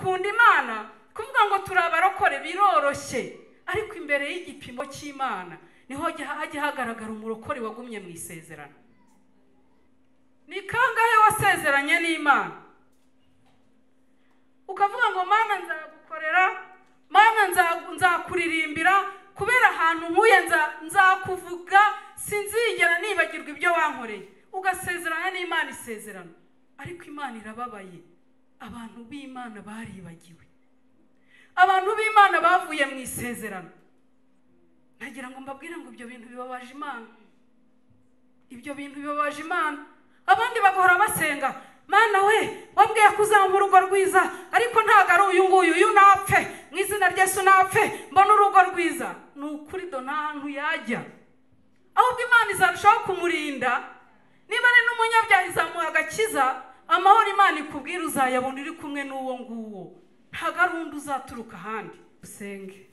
dukunda Imana, kuvuga ngo turabarokore biroroshye, ariko imbere y'igipimo cy'Imana niho hajya hagaragara umurokore wagumye mu isezerano. Ni kangahe wasezeranye n'Imana ukavuga ngo Mana nzagukorera, Mana nzakuririmbira, kubera ahantu nkuye nzakuvuga, sinzigera nibagirwa ibyo wankoreye. Ugasezerana n'Imana isezerano, ariko Imana irababaye. Abantu b'Imana baribagiwe, abantu b'Imana bavuye mu isezerano. Nagira ngo mbabwire ngo ibyo bintu bibabaje Imana, ibyo bintu bibabaje Imana. Abandi bagahora basenga, Mana we wambwiye ko uzampa urugo rwiza, ariko ntago ari uyu nguyu, uyu napfe mu izina rya Yesu napfe mbona urugo rwiza. Ni ukuri do nta hantu yajya, ahubwo Imana izarushaho kumurinda. Niba ari n'umunyabyaha izamuha agakiza. Amahoro Imana ikubwira uzayabona uri kumwe n'uwo nguwo, ntago ari undi uzaturuka ahandi. Usenge.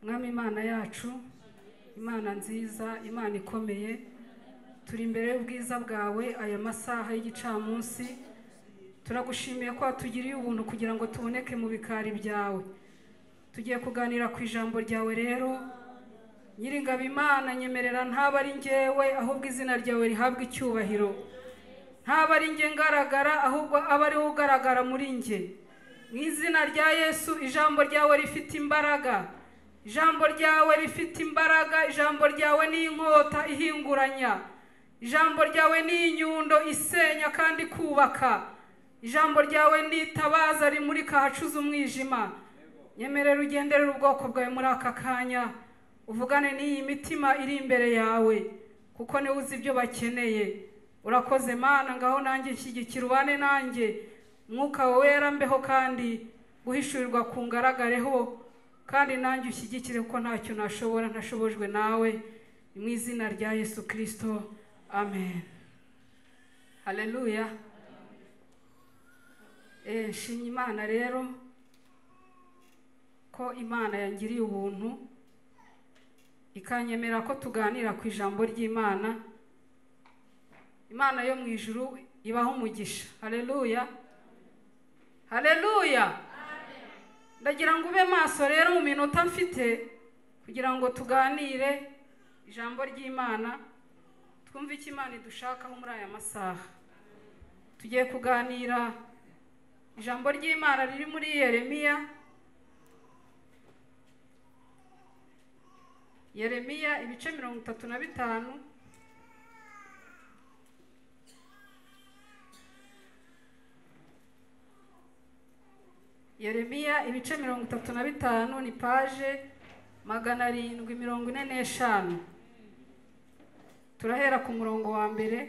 Mwami Imana yacu, Imana nziza, Imana ikomeye, turi imbere y'ubwiza bwawe aya masaha y'igicamunsi. Turagushimiye ko watugiriye ubuntu kugira ngo tuboneke mu bikari byawe. Tugiye kuganira ku ijambo ryawe rero. Nyiringabo Imana, nyemerera ntaba ari njyewe, ahubwo izina ryawe rihabwe icyubahiro. Ntaba ari njye ngaragara, ahubwo aba ari wowe ugaragara muri njye. Mu izina rya Yesu, ijambo ryawe rifite imbaraga, ijambo ryawe rifite imbaraga, ijambo ryawe ni inkota ihinguranya, ijambo ryawe ni inyundo isenya kandi kubaka, ijambo ryawe ni itabaza rimurika ahacuze umwijima. Nyemerera ugenderere ubwoko bwawe muri aka kanya, uvugane n'iyi mitima iri imbere yawe, kuko niwe uzi ibyo bakeneye. Urakoze Mana, ngaho nanjye nshyigikira, ubane nanjye, Mwuka wera mbeho kandi guhishurirwa kungaragareho, kandi nanjye ushyigikire kuko ntacyo nashobora ntashobojwe nawe. Mu izina rya Yesu Kristo, amen. Haleluya. Nshimye Imana rero ko Imana yangiriye ubuntu ikanyemera ko tuganira ku ijambo ry'Imana. Imana yo mu ijuru ibaho umugisha. Haleluya, haleluya. Ndagira ngo ube maso rero mu minota mfite kugira ngo tuganire ijambo ry'Imana, twumve icyo Imana idushakaho muri aya masaha. Tugiye kuganira ijambo ry'Imana riri muri Yeremiya. Yeremiya ibice 35. Yeremiya ibice 35 ni page 745. Turahera ku murongo wa mbere.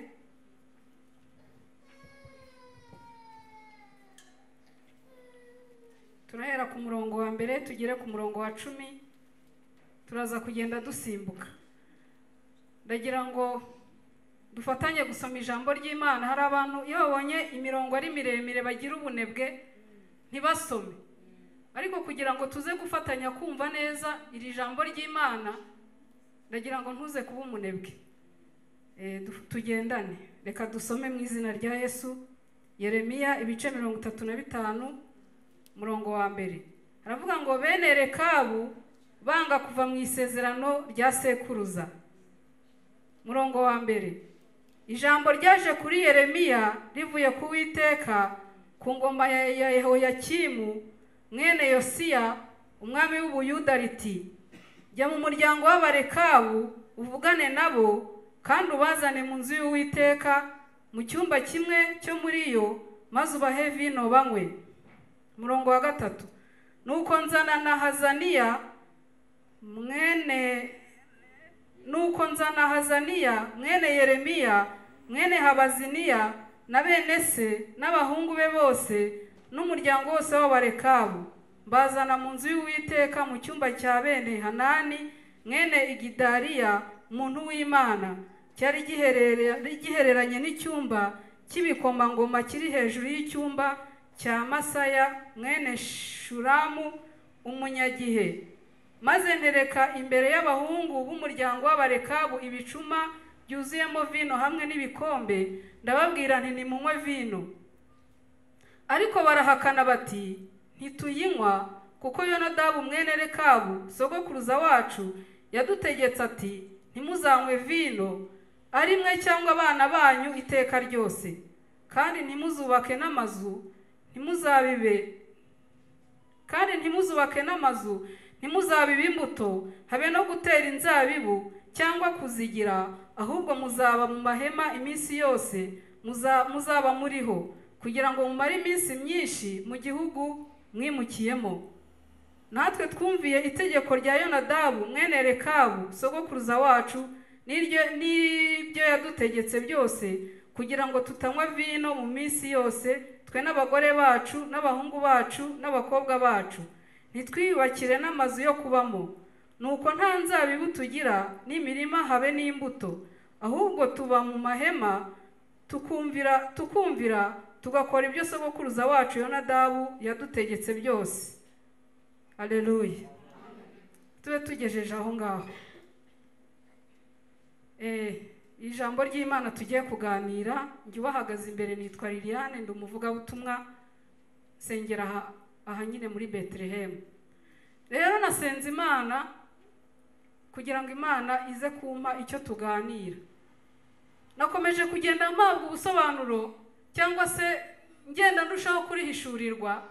Turahera ku murongo wa mbere tugere ku murongo wa 10. Turaza kugenda dusimbuka. Ndagira ngo dufatanye gusoma ijambo ry'Imana. Hari abantu iyo babonye imirongo ari miremire bagira ubunebwe ntibasome, ariko kugira ngo tuze gufatanya kumva neza iri jambo ry'Imana, ndagira ngo ntuze kuba umunebwe. Tugendane. Reka dusome mu izina rya Yesu. Yeremiya ibice 35 murongo wa mbere. Aravuga ngo bene Rekabu banga kuva mu isezerano rya sekuruza. Murongo wa mbere. Ijambo ryaje kuri Yeremiya rivuye ku Uwiteka ku ngoma ya Yehoyakimu mwene Yosiya umwami w'Ubuyuda riti: jya mu muryango w'Abarekabu uvugane nabo, kandi ubazane mu nzu y'Uwiteka mu cyumba kimwe cyo muri yo, maze ubahe vino banywe. Murongo wa 3. Nuko nzana na Hazaniya mwene Yeremiya mwene Habaziniya na bene se n'abahungu be bose n'umuryango wose w'Abarekabu, bazana mu nzu y'Uwiteka mu cyumba cya bene Hanani mwene Igidariya umuntu w'Imana, cyari gihereranye n'icyumba cy'ibikomangoma kiri hejuru y'icyumba cya Masaya mwene Shuramu umunyagihe. Maze ntereka imbere y'abahungu b'umuryango w'Abarekabu ibicuma byuzuyemo vino hamwe n'ibikombe, ndababwira nti nimunywe vino. Ariko barahakana bati Ntituyinywa kuko Yonadabu mwene Rekabu sogokuruza wacu yadutegetse ati: ntimuzanywe vino ari mwe cyangwa abana banyu iteka ryose, kandi ntimuzubake n'amazu ntimuzabibe, kandi ntimuzubake n'amazu ntimuzabibe imbuto, habe no gutera inzabibu cyangwa kuzigira, ahubwo muzaba mu mahema iminsi yose muzaba muriho, kugira ngo mumare iminsi myinshi mu gihugu mwimukiyemo. Natwe twumviye itegeko rya Yonadabu mwene Rekabu sogokuruza wacu n'ibyo yadutegetse byose, kugira ngo tutanywa vino mu minsi yose, twe n'abagore bacu n'abahungu bacu n'abakobwa bacu, ntitwiyubakire n'amazu yo kubamo. Nuko nta nzabibu tugira n'imirima habe n'imbuto, ahubwo tuba mu mahema, tukumvira tugakora ibyo sogokuruza wacu Yonadabu yadutegetse byose. Haleluya. Tube tugejeje aho ngaho. Ijambo ry'Imana tugiye kuganira, njye ubahagaze imbere nitwa Liliane, ndi umuvugabutumwa, nsengera aha nyine muri Bethlehem. Rero nasenze Imana kugira ngo Imana ize kumpa icyo tuganira. Nakomeje kugenda mpabwa ubusobanuro cyangwa se ngenda ndushaho kurihishurirwa,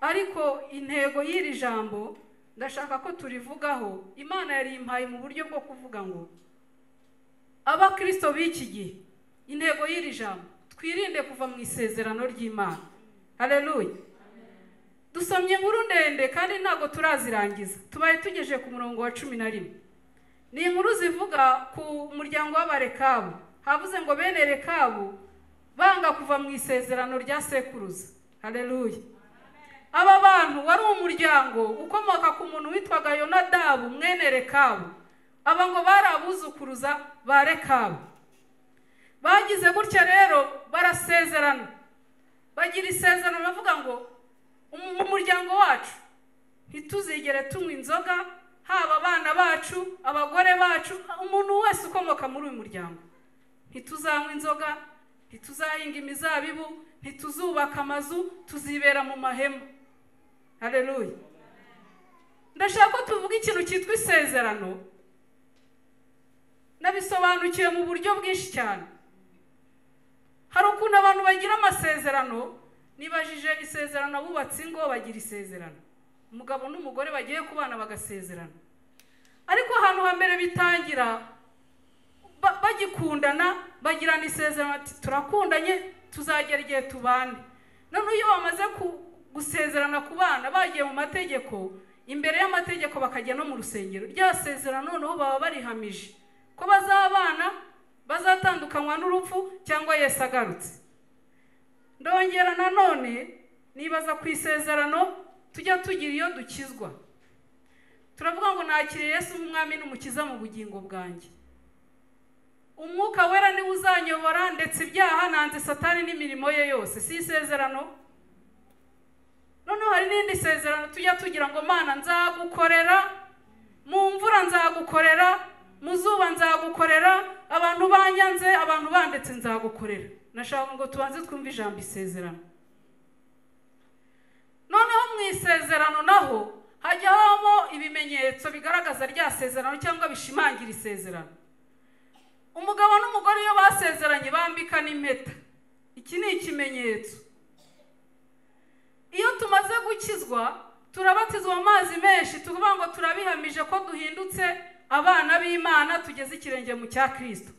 ariko intego y'iri jambo ndashaka ko turivugaho. Imana yari impaye mu buryo bwo kuvuga ngo abakristo b'iki gihe, intego y'iri jambo, twirinde kuva mu isezerano ry'Imana. Haleluya. Dusomye inkuru ndende kandi ntabwo turazirangiza, tubaye tugejeje ku murongo wa 11. Ni inkuru zivuga ku muryango w'Abarekabu. Havuze ngo bene Rekabu banga kuva mu isezerano rya sekuruza. Haleluya. Aba bantu wari umuryango ukomoka ku muntu witwaga Yonadabu mwene Rekabu. Aba ngo bari abuzukuruza ba Rekabu. Bagize gutya rero barasezerana, bagira isezerano bavuga ngo mu muryango wacu ntituzigere tunywa inzoga, haba abana bacu, abagore bacu, umuntu wese ukomoka muri uyu muryango ntituzanywa inzoga, ntituzahinga imizabibu, ntituzubaka amazu, tuzibera mu mahema. Haleluya. Ndashaka ko tuvuga ikintu cyitwa isezerano. Nabisobanukiwe mu buryo bwinshi cyane. Hari ukuntu abantu bagira amasezerano. Nibajije isezerano abubatse ingo bagira isezerano, umugabo n'umugore bagiye kubana bagasezerana. Ariko ahantu hambere bitangira bagikundana, bagirana isezerano ati turakundanye tuzagera igihe tubane. None iyo bamaze gusezerana ku bana bagiye mu mategeko, imbere y'amategeko bakajya no mu rusengero, rya sezerano noneho baba barihamije ko bazabana, bazatandukanywa n'urupfu cyangwa Yesu agarutse. Ndongera nanone nibaza ku isezerano tujya tugira iyo dukizwa. Turavuga ngo nakiriye Yesu nk'umwami n'umukiza mu bugingo bwanjye, Umwuka Wera niwe uzanyobora, ndetse ibyaha nanze Satani n'imirimo ye yose. Si isezerano? Noneho hari n'indi sezerano tujya tugira ngo Mana nzagukorera mu mvura, nzagukorera mu zuba, nzagukorera abantu banyanze, abantu bandetse, nzagukorera. Nashaka ngo tubanze twumve ijambo isezerano. Noneho mu isezerano naho hajya habamo ibimenyetso bigaragaza rya sezerano cyangwa bishimangira isezerano. Umugabo n'umugore iyo basezeranye bambikana impeta. Iki ni ikimenyetso. Iyo tumaze gukizwa turabatizwa amazi menshi, tuvuga ngo turabihamije ko duhindutse abana b'Imana, tugeze ikirenge mu cya Kristo.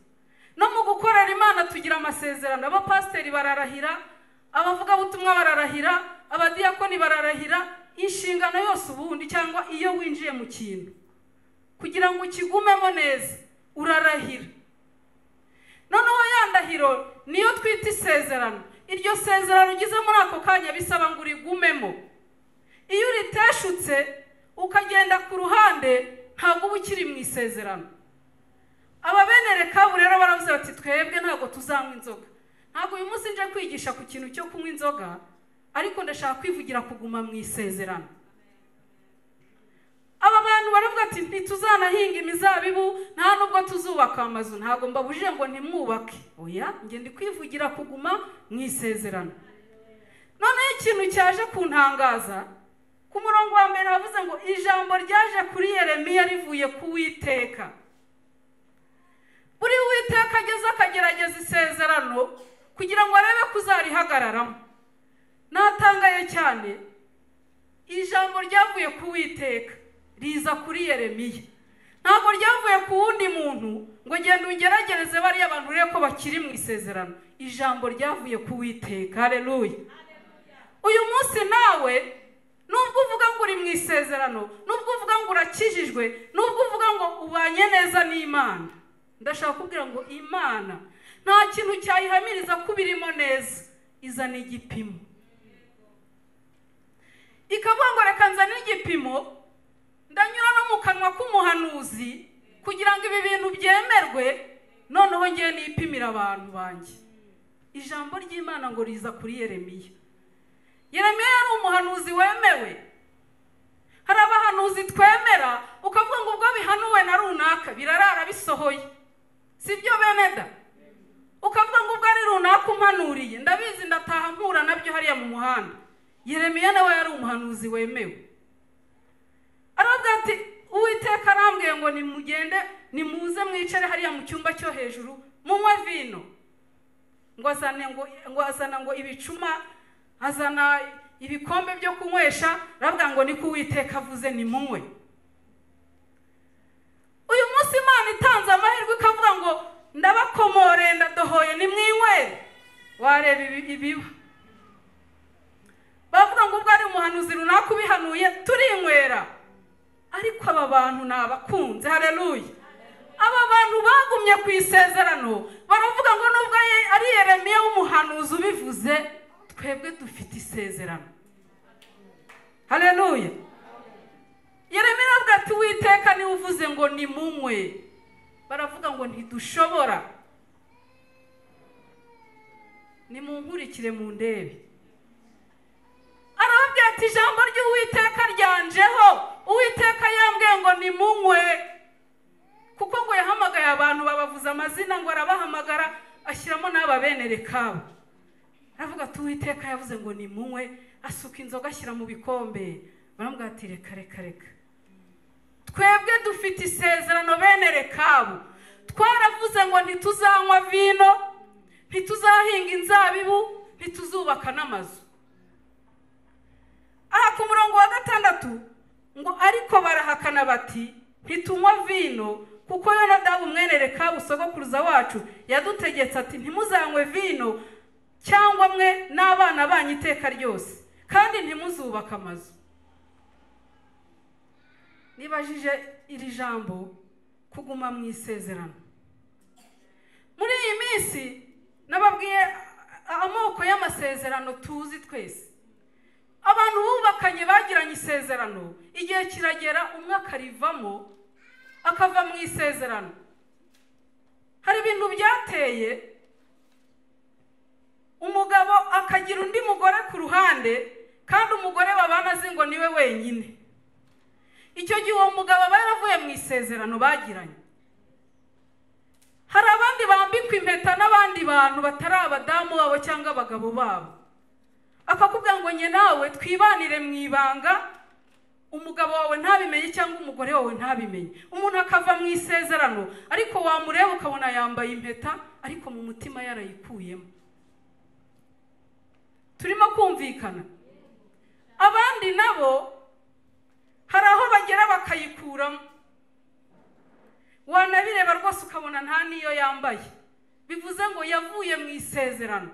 No mu gukorera Imana tugira amasezerano. Abapasiteri bararahira, abavugabutumwa bararahira, abadiyakoni bararahira. Inshingano yose ubundi, cyangwa iyo winjiye mu kintu kugira ngo ukigumemo neza urarahira. Noneho ya ndahiro niyo twita isezerano. Iryo sezerano ugize muri ako kanya bisaba ngo urigumemo. Iyo uriteshutse ukagenda ku ruhande ntabwo uba ukiri mu isezerano. Aba bene Rekabu rero baravuze bati twebwe ntabwo tuzanywa inzoga. Ntabwo uyu munsi nje kwigisha ku kintu cyo kunywa inzoga, ariko ndashaka kwivugira kuguma mu isezerano. Aba bantu baravuga ati ntituzanahinga imizabibu, nta nubwo tuzubaka amazu. Ntabwo mbabujije ngo ntimwubake, oya, nge ndi kwivugira kuguma mu isezerano. Noneho ikintu cyaje kuntangaza, Ku murongo wa mbere havuze ngo ijambo ryaje kuri Yeremiya rivuye ku Uwiteka. Buri Uwiteka ageze akagerageza isezerano kugira ngo arebe ko uzarihagararamo. Natangaye cyane, ijambo ryavuye ku Uwiteka riza kuri Yeremiya. Ntabwo ryavuye ku wundi muntu ngo genda ungeragereze bariya bantu urebe ko bakiri mu isezerano. Ijambo ryavuye ku Uwiteka. Haleluya. Uyu munsi nawe nubwo uvuga ngo uri mu isezerano, nubwo uvuga ngo urakijijwe, nubwo uvuga ngo ubanye neza n'Imana, ndashaka kubwira ngo Imana nta kintu cyayihamiriza ko ubirimo neza, izana igipimo. Ikavuga ngo reka nzane igipimo, ndanyura no mu kanwa k'umuhanuzi kugira ngo ibi bintu byemerwe, noneho ngiye nipimira abantu banjye. Ijambo ry'Imana ngo riza kuri Yeremiya. Yeremiya yari umuhanuzi wemewe. Hari abahanuzi twemera ukavuga ngo ubwo bihanuwe na runaka birarara bisohoye, sibyo bene da? Ukavuga ngo ubwo ari runaka umpanuriye, ndabizi ndataha mpura nabyo hariya mu muhanda. Yeremiya nawe yari umuhanuzi wemewe. Aravuga ati Uwiteka arambwiye ngo nimugende, nimuze mwicare hariya mu cyumba cyo hejuru munywe vino. Ngo azana ngo ibicuma, azana ibikombe byo kunywesha, aravuga ngo niko Uwiteka avuze nimunywe. Uyu munsi Imana itanze amahirwe ikavuga ngo ndabakomore, ndadohoye, nimwinywere, wareba ibiba. Bavuga ngo ubwo ari umuhanuzi runaka ubihanuye turinywera. Ariko aba bantu ni abakunze. Haleluya. Aba bantu bagumye ku isezerano, baravuga ngo nubwo ari Yeremiya w'umuhanuzi ubivuze, twebwe dufite isezerano. Haleluya. Yeremiya aravuga ati Uwiteka niwe uvuze ngo nimunywe. Baravuga ngo ntidushobora. Nimunkurikire mu ndebe. Arababwira ati ijambo ry'Uwiteka ryanjeho, Uwiteka yambwiye ngo nimunywe. Kuko ngo yahamagaye abantu babavuza amazina, ngo arabahamagara ashyiramo n'aba bene Rekabu. Aravuga ati Uwiteka yavuze ngo nimunywe, asuka inzoga ashyira mu bikombe. Baramubwira ati reka reka reka, twebwe dufite isezerano bene Rekabu, twaravuze ngo ntituzanywa vino, ntituzahinga inzabibu, ntituzubaka n'amazu. Aha ku murongo wa 6 ngo ariko barahakana bati ntitunywa vino, kuko Yonadabu mwene Rekabu sogokuruza wacu yadutegetse ati ntimuzanywe vino cyangwa mwe n'abana banyu iteka ryose, kandi ntimuzubaka amazu. Nibajije iri jambo kuguma mu isezerano. Muri iyi minsi nababwiye amoko y'amasezerano tuzi twese. Abantu bubakanye bagiranye isezerano, igihe kiragera umwe akarivamo akava mu isezerano. Hari ibintu byateye umugabo akagira undi mugore ku ruhande, kandi umugore babana azi ngo niwe wenyine. Icyo gihe uwo mugabo aba yaravuye mu isezerano bagiranye. Hari abandi bambikwa impeta n'abandi bantu batari abadamu babo cyangwa abagabo babo, akakubwira ngo nye nawe twibanire mu ibanga, umugabo wawe ntabimenye cyangwa umugore wawe ntabimenye. Umuntu akava mu isezerano, ariko wamureba ukabona yambaye impeta ariko mu mutima yarayikuyemo. Turimo kumvikana. Abandi nabo hari aho bagera bakayikuramo, wanabireba rwose ukabona nta niyo yambaye, bivuze ngo yavuye mu isezerano.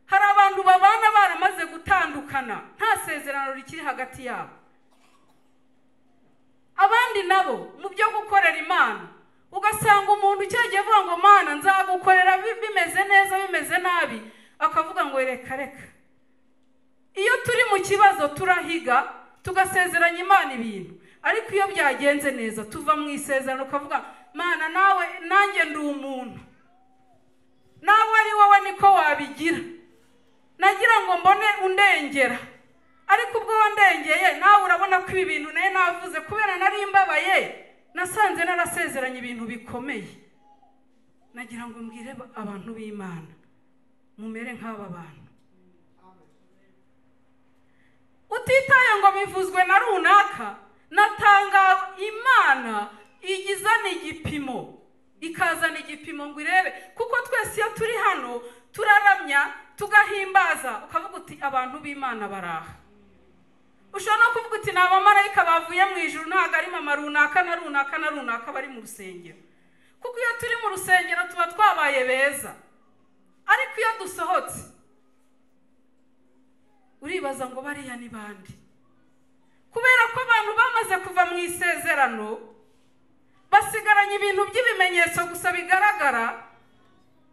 Hari abantu babana baramaze gutandukana, nta sezerano rikiri hagati yabo. Abandi nabo mu byo gukorera Imana, ugasanga umuntu cyagiye avuga ngo Mana nzagukorera bimeze neza bimeze nabi, akavuga ngo reka reka. Iyo turi mu kibazo turahiga tugasezeranya Imana ibintu, ariko iyo byagenze neza tuva mu isezerano ukavuga Mana nawe nanjye ndi umuntu, nawe ari wowe niko wabigira, nagira ngo mbone undengera, ariko ubwo wandengeye nawe urabona ko ibi bintu naye navuze kubera nari mbabaye, nasanze narasezeranye ibintu bikomeye. Nagira ngo mbwire abantu b'Imana mumere nk'aba bantu, utitaye ngo bivuzwe na runaka, natanga Imana igizana igipimo, ikazana igipimo ngo irebe, kuko twese iyo turi hano turaramya tugahimbaza, ukavuga uti abantu b'Imana baraha. Ushobora no kuvuga uti ni abamarayika bavuye mu ijuru, ntabwo ari mama runaka na runaka na runaka bari mu rusengero. Kuko iyo turi mu rusengero tuba twabaye beza, ariko iyo dusohotse uribaza ngo bariya ni bande? Kubera ko abantu bamaze kuva mu isezerano, basigaranye ibintu by'ibimenyetso gusa bigaragara.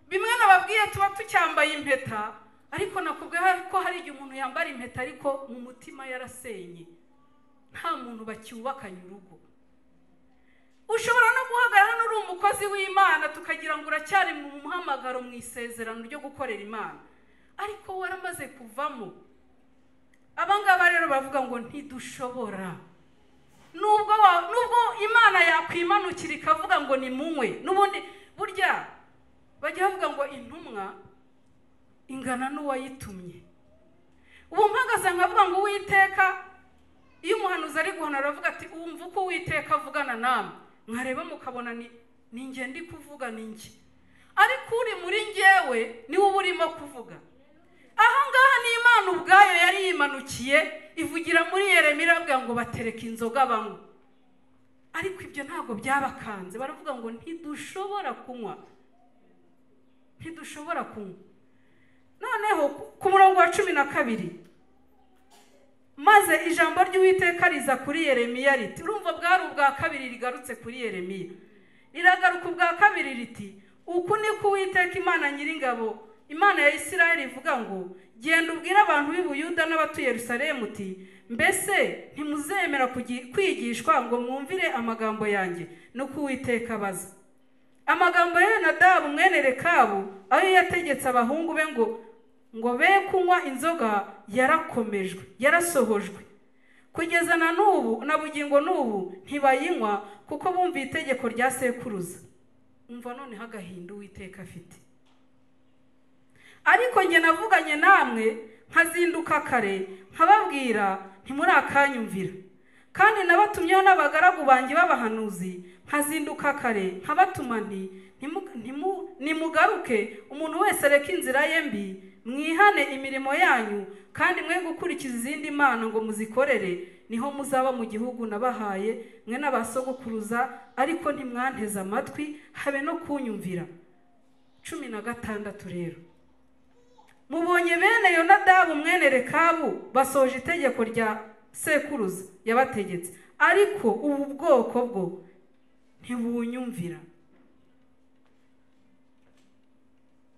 Bimwe nababwiye tuba tucyambaye impeta, ariko nakubwiye ko hari igihe umuntu yambara impeta ariko mu mutima yarasenye, nta muntu bacyubakanye urugo. Ushobora no guhagarara hano uri umukozi w'Imana tukagira ngo uracyari mu muhamagaro mu isezerano ryo gukorera Imana, ariko waramaze kuvamo. Abangaba rero bavuga ngo ntidushobora. Nubwo Imana yakwimanukira ikavuga ngo ni munywe, n'ubundi burya bajya bavuga ngo intumwa ingana n'uwayitumye. Ubu mpagaze nkavuga ngo Uwiteka, iyo umuhanuzi ari guhanura aravuga ati wumva uko Uwiteka avugana namwe, mwareba mukabona ni njye ndi kuvuga, ni njye, ariko uri muri njyewe niwe uba urimo kuvuga. Aha ngaha ni Imana ubwayo yari yimanukiye ivugira muri Yeremiya iravuga ngo batereka inzoga banywe, ariko ibyo ntabwo byabakanze, baravuga ngo ntidushobora kunywa, ntidushobora kunywa. Noneho ku murongo wa 12, maze ijambo ry'Uwiteka riza kuri Yeremiya riti, urumva bwari ubwa kabiri rigarutse kuri Yeremiya, riragaruka ubwa kabiri riti, uku niko Uwiteka Imana Nyiringabo, Imana ya Isirayeli ivuga ngo genda ubwire abantu b'i Buyuda n'abatuye Yerusalemu uti mbese ntimuzemera kwigishwa ngo mwumvire amagambo yanjye? Nuko Uwiteka abaza. Amagambo ya Yonadabu mwene Rekabu ayo yategetse abahungu be ngo be kunywa inzoga yarakomejwe, yarasohojwe kugeza na n'ubu na bugingo n'ubu ntibayinywa, kuko bumviye itegeko rya sekuruza. Umva noneho agahinda Uwiteka afite. Ariko njye navuganye namwe nkazinduka kare nkababwira, ntimurakanyumvira. Kandi nabatumyeho n'abagaragu banjye b'abahanuzi, nkazinduka kare nkabatuma nti nimugaruke, umuntu wese areke inzira ye mbi, mwihane imirimo yanyu, kandi mwe gukurikiza izindi mana ngo muzikorere, niho muzaba mu gihugu nabahaye mwe n'abasogokuruza, ariko ntimwanteze amatwi habe no kunyumvira. 16 rero mubonye bene Yonadabu mwene Rekabu basoje itegeko rya sekuruza yabategetse, ariko ubu bwoko bwo ntibunyumvira.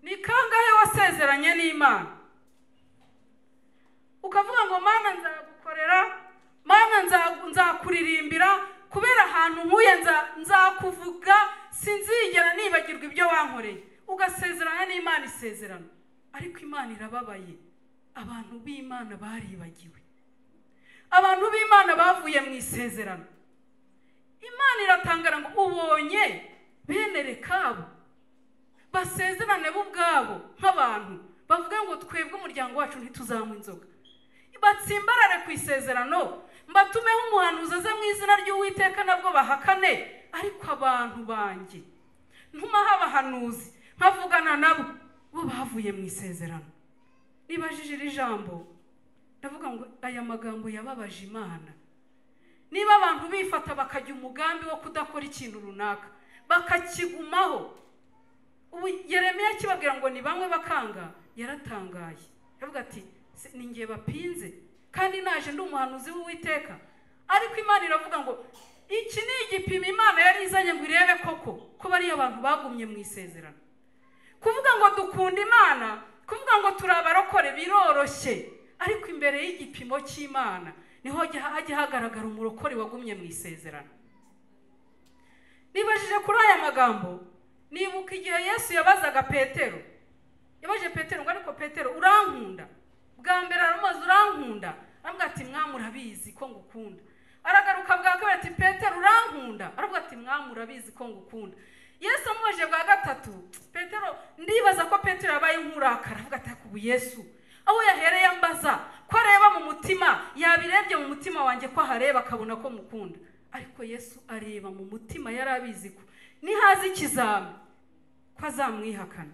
Ni kangahe wasezeranye n'Imana ukavuga ngo Mana nzagukorera, Mana nzakuririmbira, kubera ahantu nkuye nzakuvuga, sinzigera nibagirwa ibyo wankoreye, ugasezerana n'Imana isezerano. Ariko Imana irababaye, abantu b'Imana baribagiwe, abantu b'Imana bavuye mu isezerano. Imana iratangara ngo ubonye bene Rekabu basezerane bo ubwabo nk'abantu, bavuga ngo twebwe umuryango wacu ntituzanywa inzoga, batsimbarare ku isezerano, mbatumeho umuhanuzi aze mu izina ry'Uwiteka nabwo bahakane, ariko abantu banjye ntumaho abahanuzi nkavugana nabo, bo bavuye mu isezerano. Nibajije iri jambo ndavuga ngo aya magambo yababaje Imana. Niba abantu bifata bakajya umugambi wo kudakora ikintu runaka bakakigumaho, ubu Yeremiya akibabwira ngo ni bamwe bakanga, yaratangaye, yavuga ati ni njye bapinze kandi naje ndi umuhanuzi w'Uwiteka. Ariko Imana iravuga ngo iki ni igipimo Imana yari izanye ngo irebe koko ko bariya abantu bagumye mu isezerano. Kuvuga ngo dukunda Imana, kuvuga ngo turabarokore biroroshye, ariko imbere y'igipimo cy'Imana niho hajya hagaragara umurokore wagumye mu isezerano. Nibajije kuri aya magambo, nibuka igihe Yesu yabazaga Petero, yabaje Petero ngo ariko Petero urankunda? Bwa mbere aramubaza urankunda? Aravuga ati mwami urabizi ko ngukunda. Aragaruka bwa kabiri ati Petero urankunda? Aravuga ati mwami urabizi ko ngukunda. Yesu amubajije bwa gatatu, Petero ndibaza ko Petero yabaye nk'urakara, avuga ati ubu Yesu aho yahereye ambaza ko areba mu mutima, yabirebye mu mutima. mutima wanjye ko ahareba akabona ko mukunda. Ariko Yesu areba mu mutima, yari abizi ko nihaza ikizami ko azamwihakana.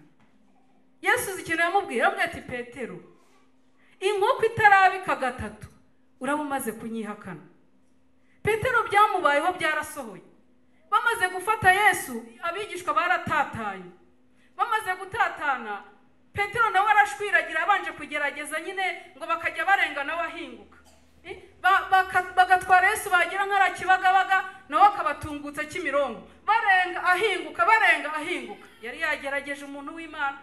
Yesu uzi ikintu yamubwiye? Yaramubwiye ati Petero, inkoko itarabika gatatu uraba umaze kunyihakana. Petero byamubayeho byarasohoye. Bamaze gufata Yesu, abigishwa baratatanye. Bamaze gutatana, Petero nawe arashwiragira, abanje kugerageza nyine ngo bakajya barenga nawe ahinguka. Bagatwara Yesu bagira nk'ara Kibagabaga, nawe akabatungutsa Kimironko, barenga ahinguka, barenga ahinguka. Yari yagerageje umuntu w'Imana,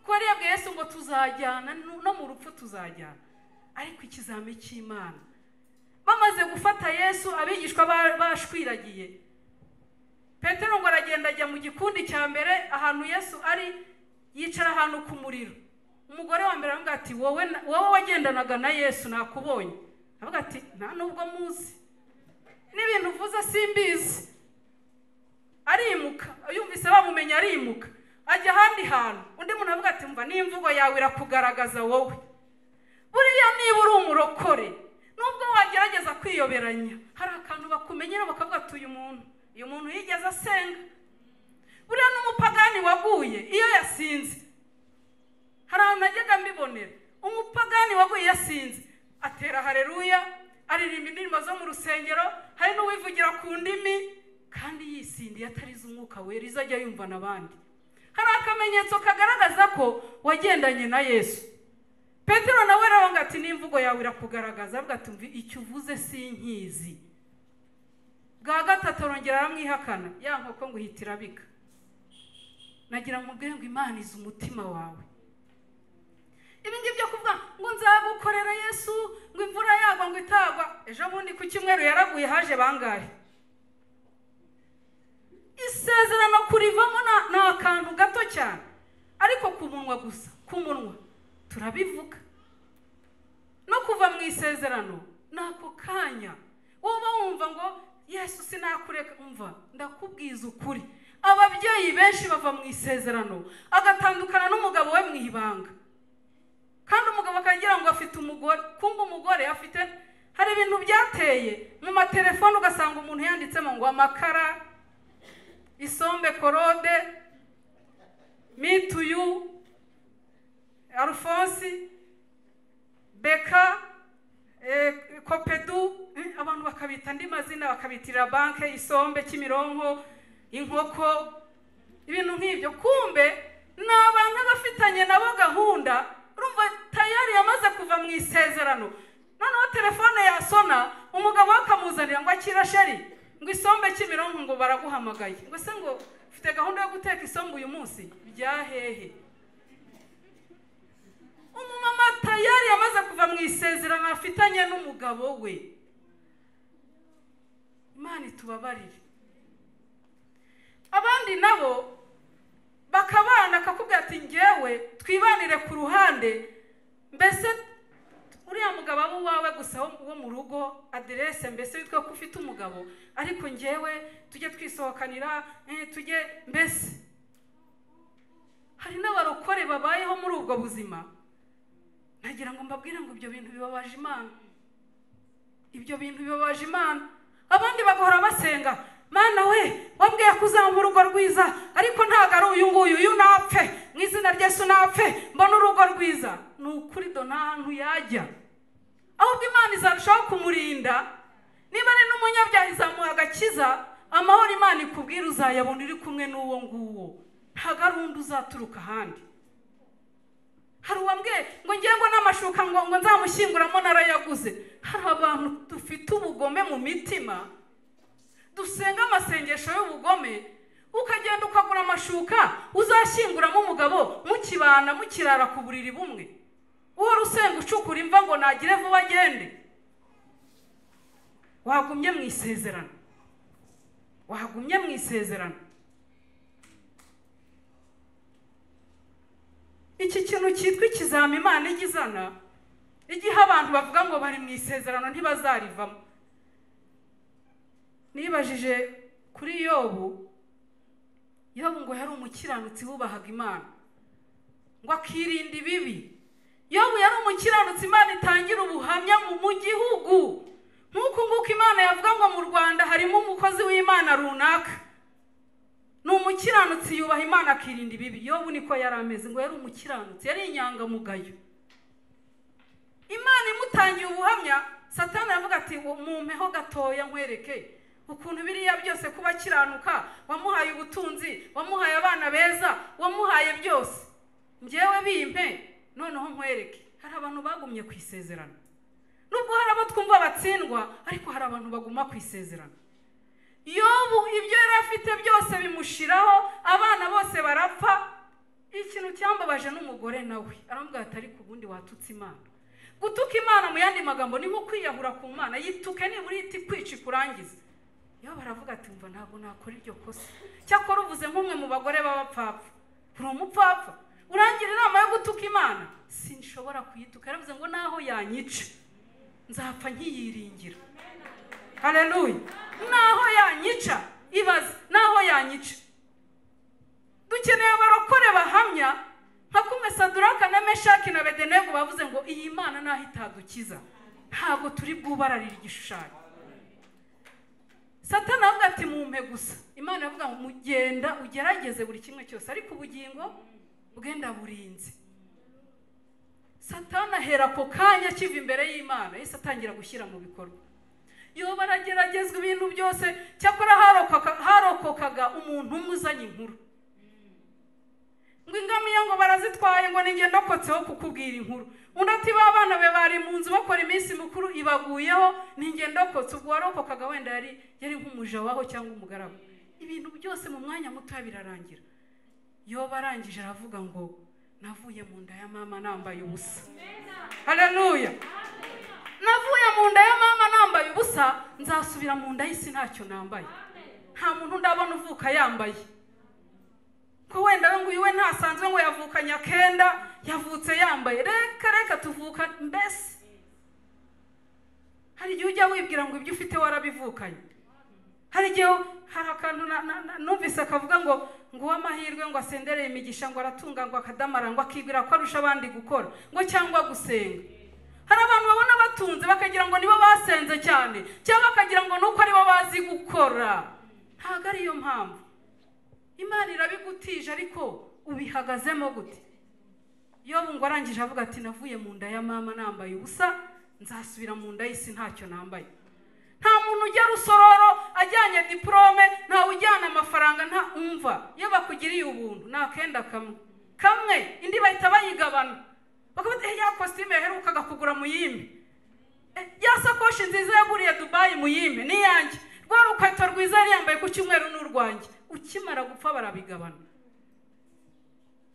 ko yari yabwiye Yesu ngo tuzajyana no mu rupfu tuzajyana, ariko ikizami cy'Imana. Bamaze gufata Yesu, abigishwa bashwiragiye. Petero ngo aragenda ajya mu gikundi cya mbere ahantu Yesu ari, yicara ahantu ku muriro. Umugore wa mbere aramubwira ati wowe wagendanaga na Yesu nakubonye. Avuga ati nta nubwo muzi, n'ibintu uvuze simbizi. Arimuka, yumvise bamumenya arimuka ajya ahandi hantu. Undi muntu avuga ati mva n'imvugo yawe irakugaragaza wowe. Buriya niba uri umurokore, nubwo wagerageza kwiyoberanya, hari akantu bakumenyera bakavuga ati uyu muntu yigeze asenga. Buriya n'umupagani waguye iyo yasinze, hari ahantu najyaga mbibonera, umupagani waguye yasinze atera haleluya, aririmba indirimbo zo mu rusengero, hari n'uwivugira ku ndimi kandi yisindiye atarize umwuka wera izajya yumva n'abandi. Hari akamenyetso kagaragaza ko wagendanye na Yesu. Petero nawe aravuga ati n'imvugo yawe irakugaragaza, avuga ati mvi icyo uvuze sinkizi. Bwa gatatu arongera aramwihakana, ya nkoko ngo ihita irabika. Nagira ngo mubwire ngo Imana izi umutima wawe. Ibi ngibyo byo kuvuga ngo nzagukorera Yesu, ngo imvura yagwa ngo itagwa, ejo bundi ku cyumweru yaraguye haje bangahe? Isezerano kurivamo ni akantu gato cyane, ariko ku munwa gusa, ku munwa turabivuga. No kuva mu isezerano ni ako kanya wowe wumva ngo Yesu sinakureka. Umva ndakubwiza ukuri, ababyeyi benshi bava mu isezerano agatandukana n'umugabo we mu ibanga, kandi umugabo akagira ngo afite umugore, kumva umugore afite. Hari ibintu byateye mu matelefone, ugasanga umuntu yanditsemo ngo amakara, isombe korode, mituyu, Alphonse, Beka, Kopedu, abantu bakabita andi mazina, bakabitirira banke, isombe, Kimironko, inkoko, ibintu nk'ibyo. Kumbe ni abantu bafitanye nabo gahunda, urumva tayari yamaze kuva mu isezerano. Noneho telefone yasona, umugabo akamuzanira ngo akira sheri, ngo isombe Kimironko ngo baraguhamagaye, ngo se ngo ufite gahunda yo guteka isombe uyu munsi, bya hehe? Umumama tayari yamaze kuva mu isezerano afitanye n'umugabo we. Imana itubabarire. Abandi nabo bakabana akakubwira ati ngewe twibanire ku ruhande, mbese uriya mugabo abo wawe gusa wo mu rugo, aderese mbese witwa ko ufite umugabo, ariko ngewe tujye twisohokanira, tujye mbese. Hari n'abarokore babayeho muri ubwo buzima. Nagira ngo mbabwire ngo ibyo bintu bibabaje Imana, ibyo bintu bibabaje Imana. Abandi bagahora basenga, Mana we wambwiye ko uzampa urugo rwiza, ariko ntago ari uyu nguyu, uyu napfe mu izina rya Yesu napfe mbona urugo rwiza. Ni ukuri do nta hantu yajya, ahubwo Imana izarushaho kumurinda. Niba ari n'umunyabyaha izamuha agakiza, amahoro Imana ikubwira uzayabona uri kumwe n'uwo nguwo, ntago ari undi uzaturuka ahandi. Hari uwambwiye ngo ngiye ngo n'amashuka ngo nzamushyinguramo narayaguze. Hari abantu dufite ubugome mu mitima, dusenga amasengesho y'ubugome, ukagenda ukagura amashuka uzashyinguramo umugabo mukibana mukirara ku buriri bumwe, uhora usenga ucukura imva ngo nagire vuba agende. Wagumye mu isezerano, wagumye mu isezerano. Iki kintu cyitwa ikizami Imana igizana, igihe abantu bavuga ngo bari mu isezerano ntibazarivamo. Nibajije kuri Yobu, Yobu ngo yari umukiranutsi wubahaga Imana, ngo akirinda ibibi. Yobu yari umukiranutsi, Imana itangira ubuhamya mu gihugu. Nk'uku nguku Imana yavuga ngo mu Rwanda harimo umukozi w'Imana runaka, ni umukiranutsi, yubaha Imana akirinda ibibi. Yobu niko yari ameze, ngo yari umukiranutsi, yari inyangamugayo. Imana imutangiye ubuhamya, Satani aravuga ati mumpeho gatoya nkwereke ukuntu biriya byose kuba kiranuka, wamuhaye ubutunzi, wamuhaye abana beza, wamuhaye byose, njyewe bimpe noneho nkwereke. Hari abantu bagumye ku isezerano, nubwo hari abo twumva batsindwa, ariko hari abantu baguma ku isezerano. Yobu ibyo yari afite byose bimushiraho, abana bose barapfa. Ikintu cyambabaje n'umugore nawe aramubwira ati ariko ubundi watutse Imana. Gutuka Imana mu yandi magambo ni nko kwiyahura ku Mana, yituke nibura iti kwica ikurangize. Yobu aravuga ati umva ntabwo nakora iryo kosa, cyakora uvuze nk'umwe mu bagore b'abapfapfa, uri umupfapfa urangira inama yo gutuka Imana, sinshobora kuyituka. Yaravuze ngo naho yanyica nzapfa nkiyiringira. Haleluya! Naho yanyica, ibaze, naho yanyica. Dukeneye abarokore bahamya nka kumwe Saduraka na Meshaki na Abedenego bavuze ngo iyi Mana naho itadukiza ntabwo turi bwubararire igishushanyo. Satani avuga ati mumpe gusa. Imana avuga ngo mugenda ugerageze buri kimwe cyose, ariko ubugingo bwenda burinze. Satani ahera ako kanya akiva imbere y'Imana, yahise atangira gushyira mu bikorwa. Yobu arageragezwa ibintu byose, cyakora harokokaga umuntu umwe uzanye inkuru. Ngo ingamiya ngo barazitwaye, ngo ninjye ndokotseho kukubwira inkuru. Undi ati ba bana be bari mu nzu bakora iminsi mikuru ibaguyeho, ninjye ndokotse. Ubwo warokokaga wenda yari nk'umuja waho cyangwa umugaragu. Ibintu byose mu mwanya muto birarangira. Yobu arangije aravuga ngo navuye mu nda ya mama nambaye ubusa. Haleluya! Navuye mu nda ya mama nambaye ubusa, nzasubira mu nda y'isi ntacyo nambaye. Nta muntu ndabona uvuka yambaye. Ko wenda we ngo uyu we ntasanzwe, ngo yavukanye akenda, yavutse yambaye. Reka reka tuvuka mbese. Hari igihe ujya wibwira ngo ibyo ufite warabivukanye. Hari igihe hari akantu numvise akavuga ngo uw'amahirwe ngo asendereye imigisha, ngo aratunga, ngo akadamara, ngo akibwira ko arusha abandi gukora, ngo cyangwa gusenga. Hari abantu babona batunze bakagira ngo nibo basenze cyane, cyangwa bakagira ngo nuko aribo bazi gukora. Ntabwo ariyo mpamvu. Imana irabigutije, ariko ubihagazemo gute? Yobu ngo arangije avuga ati navuye mu nda ya mama nambaye ubusa, nzasubira mu nda y'isi ntacyo nambaye. Nta muntu ujya rusororo ajyanye diplome, nta ujyana amafaranga, nta umva. Iyo bakugiriye ubuntu ni akenda kamwe kamwe, indi bahita bayigabana, bakavuga ya kositime yaherukaga kugura muyime, ya sakoshi nziza yaguriye Dubai muyime niyanjye, rwa rukweto rwiza yari yambaye ku cyumweru n'urwanjye. Ukimara gupfa barabigabana.